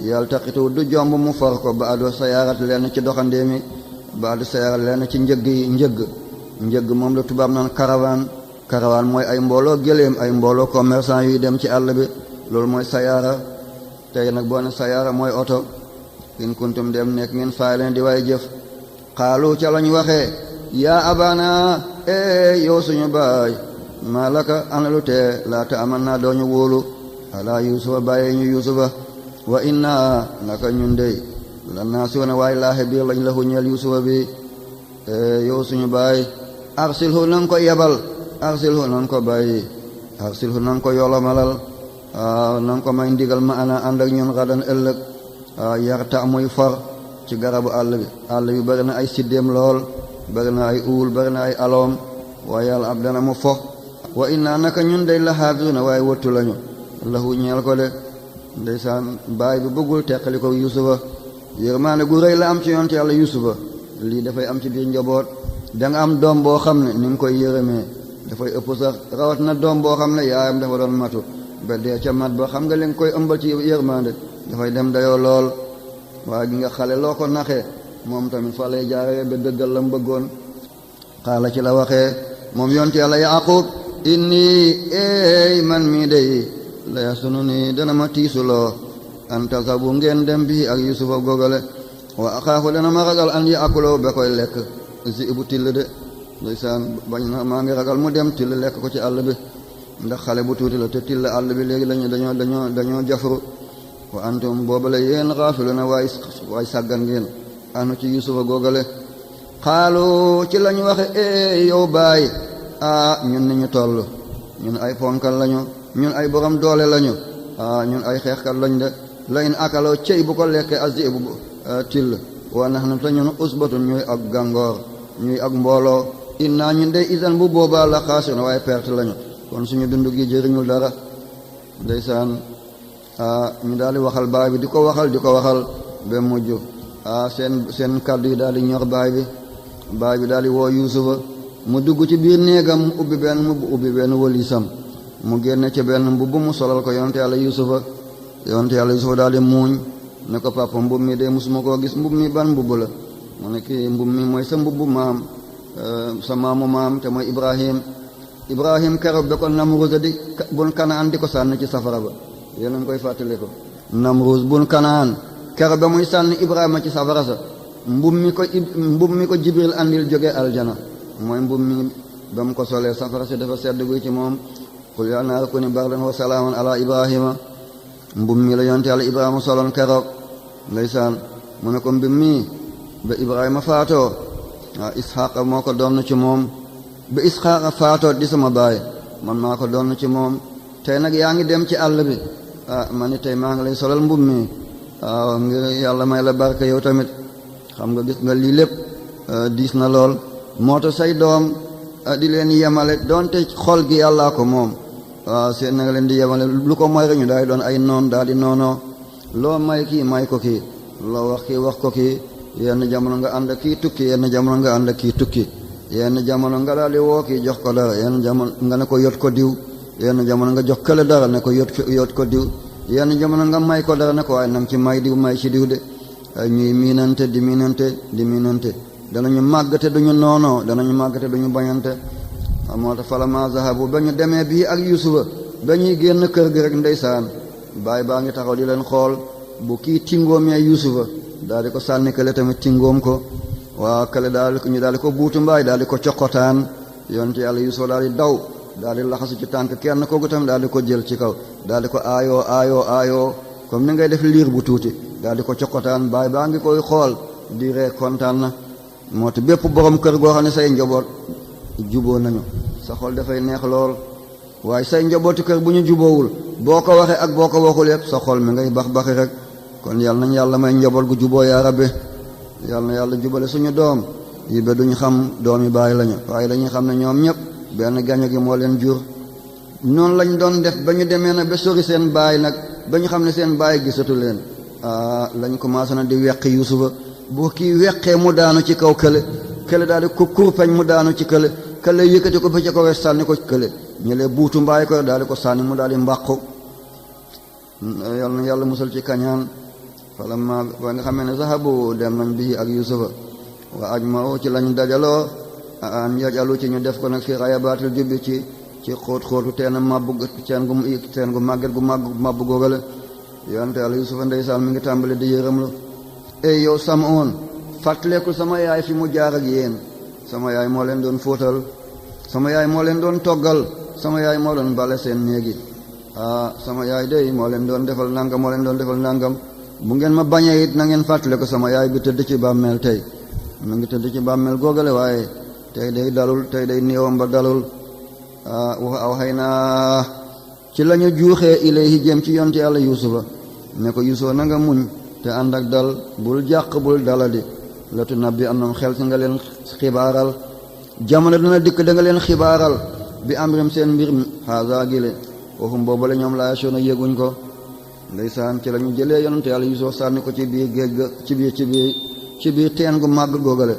yaltaqitu du jomb mu for ko baadu sayaarat lenn ci doxandeemi baadu sayaarat lenn ci njëgg yi njëgg moom la tubaab naan caravane mooy ay mbooloo gëléem ay mbooloo commerçant yuy dem ci àll bi loolu mooy sayaara tey nag boo ne sayaara mooy oto in kuntum dem nekk ngeen faay leen di waay jëf xaalu ca lañ waxee yaa abana yow suñu baay malaka analu tee laata aman naa dooñu wóolu ala yusufa bàyyee ñu yusufa wa inna naka ñun dey lan naa suuna waaye laaxe biir lañ lahu ñeel yusufa bi yow suñu baay arsilhu nanga ko yebal arsilhu nanga ko bàyyi arsilhu nanga ko yolomalal nanga ko may ndigal ma ana ànd ak ñun xadan ëllëg yarta muy for ci garabu àll bi bari na ay siddéem lool bari na ay uul bari na ay aloom waaye yàlla ab dana mu fo wa inna naka ñun dey la xaafisuna waaye wëttu lañu lahu ñeel ko de ndeysaan baay bi bëggul teqali ko yusufa yërmaane gu rëy la am ci yonte yàlla yusufa lii dafay am ci biir njaboot danga am doom boo xam ne ni nga koy yërëmee dafay ëpp sax rawat na doom boo xam ne yaayam dafa doon matu ba dee ca mat ba xam nga li nga koy ëmbal ci yërmande dafay dem dayoo lool waaye gi nga xale loo ko naxee moom tamit fa lay jaaree ba dëggal la mu bëggoon xaala ci la waxee moom yonte yàlla yaqub inni man mii day la yasunu ni dana ma tiisuloo an tasabu ngeen dem bi ak yusufa gogale wa axaafu dana ma ragal an yi akuloo ba koy lekk si ibu till de ndeysaan bañ na maa ngi ragal mu dem till lekk ko ci àll bi ndax xale bu tuuti la te till àll bi léegi dañoo jafru wa antum boobale yéen xaafiluna waay sàggan ngeen anu ci yusufa gogale xaalu ci lañu waxe yow baay ñun ni ñu toll ñun ay ponkal lañu ñun ay borom doole lañu ñun ay xeexkat lañ de la in akaloo cey bu ko lekkee asi bu till wa nax na te ñun usbatun ñuy ak gàngoor ñuy ak mbooloo inna ñun de isan bu boobaa la xaasuna waaye perte lañu kon suñu dund gi jëriñul dara ndeysaan ñu daal di waxal baay bi di ko waxal ba mujj seen kàddu yi daal di ñor baay bi daal di woo Yuusufa mu dugg ci biir néegam mu ubbi benn wëlisam mu génne ca benn mbubb mu solal ko yonte yàlla Yuusufa daal di muuñ ne ko papa mbubb mi de musuma koo gis mbubb mi ban mbubb la mu ne kii mbubb mi mooy sa mbubbu maam sa maamu maam te mooy Ibrahim keroog ba ko Namruus di bun Kanaan di ko sànni ci safara ba yéen a ngi koy fàttali ko Namruus bun Kanaan keroog ba muy sànni Ibrahima ci safara sa mbubb mi ko Jibril andil jóge aljana mooy mbubb mi ba mu ko solee safara si dafa sedd guy ci moom qul yaa naaru kuuni bardan wa salaaman ala Ibrahima mbubb mi la yonte yàlla Ibrahima soloon keroog ndeysaan mu ne ko mbubb mi ba Ibrahima faatoo Isxaaqa moo ko doon ci moom ba Isxaaqa faatoo di sama baay man maa ko doon ci moom tey nag yaa ngi dem ci àll bi ma ni tey maa ngi lay solal mbubb mi waaw ngir yàlla may la barke yow tamit xam nga gis nga lii lépp diis na lool moo tax say doom di leen yemale doonte xol gi yàllaa ko moom waaw seen na nga leen di yemale lu ko moy rek ñu daal di doon ay noon daal di noonoo loo may kii may ko kii loo wax kii wax ko kii yenn jamono nga ànd ak kii tukki yenn jamono nga ànd ak kii tukki yenn jamono nga daal di woo kii jox ko dara yenn jamono nga ne ko yot ko diw yenn jamono nga jox kële dara ne ko yot ko diw yenn jamono nga may ko dara ne ko waaye nang ci may diw may ci diw de ñuy miinante di miinante danañu màggate duñu noonoo danañu màggate duñu bañante moo tax falama zahabu ba ñu demee bii ak Yuusufa ba ñuy génn kër gi rek ndeysaan baay baa ngi taxaw di leen xool bu kii tingoomee Yuusufa daal di ko sànni kële tamit tingoom ko waa kële ñu daal di ko buutu mbaay daal di ko coqotaan yonte yàlla Yuusufa daal di daw daal di laxasu ci tànk kenn kooku tamit daal di ko jël ci kaw daal di ko aayoo comme ni ngay def liir bu tuuti daal di ko coqotaan baay baa ngi koy xool di ree kontaan na moo tax bépp borom kër goo xam ne say njaboot juboo nañu sa xol dafay neex lool waaye say njabootu kër bu ñu juboowul boo ko waxee ak boo ko waxul yëpp sa xol mi ngay baxi rek kon yàlla nañ yàlla may njaboot gu juboo yaa rabbi yàlla na yàlla jubale suñu doom yi ba duñu xam doomi baay lañu waaye dañuy xam ne ñoom ñëpp benn gaño gi moo leen jur noonu lañ doon def ba ñu demee nag ba sori seen baay nag ba ñu xam ne seen baay gisatu leen lañ commencé na di weqi Yuusufa bu kii weqee mu daanu ci kaw kële daal di ko kurpeñ mu daanu ci kële yëkkati ko ba ca ko sànni ko kële ñëlee buutu mbaay ko daal di ko sànni mu daal di mbàqu yàlla musal ci kañaan falamma ba nga xamee ne zahabu dem nañ bii ak Yuusufa wa ajma'u ci lañ dajaloo an yajalu ci ñu def ko nag fi xayabaatil jubbi ci xóotu teen gu màgget gu màbbu googale yonte yàlla Yuusufa ndeysaan mi ngi tàmbali di yërëmlu ey yow Samoon fàttaleku sama yaay fi mu jaar ak yéen sama yaay moo leen doon fóotal sama yaay moo leen doon toggal sama yaay moo doon bale seen néegi sama yaay day moo leen doon defal nangam bu ngeen ma bañee it na ngeen fàttaleku sama yaay bi tëdd ci bàmmeel tey mu ngi tëdd ci bàmmeel googale waaye tey day néewam ba dalul aw xëy naa ci lañu juuxee ilayhi jëm ci yonte yàlla Yuusufa ne ko Yuusufa na nga muñ te ànd ak dal bul jàq bul daladi latu nabbi am na xel si nga leen xibaaral jamono dina dikk da nga leen xibaaral bi amrim seen mbir mi xaasa gile waxum boobu la ñoom laa soona yéguñ ko ndeysaan ci la ñu jëlee yonente yàlla Yuusufa sànni ko ci biir géej ga ci biir teen gu màgg googale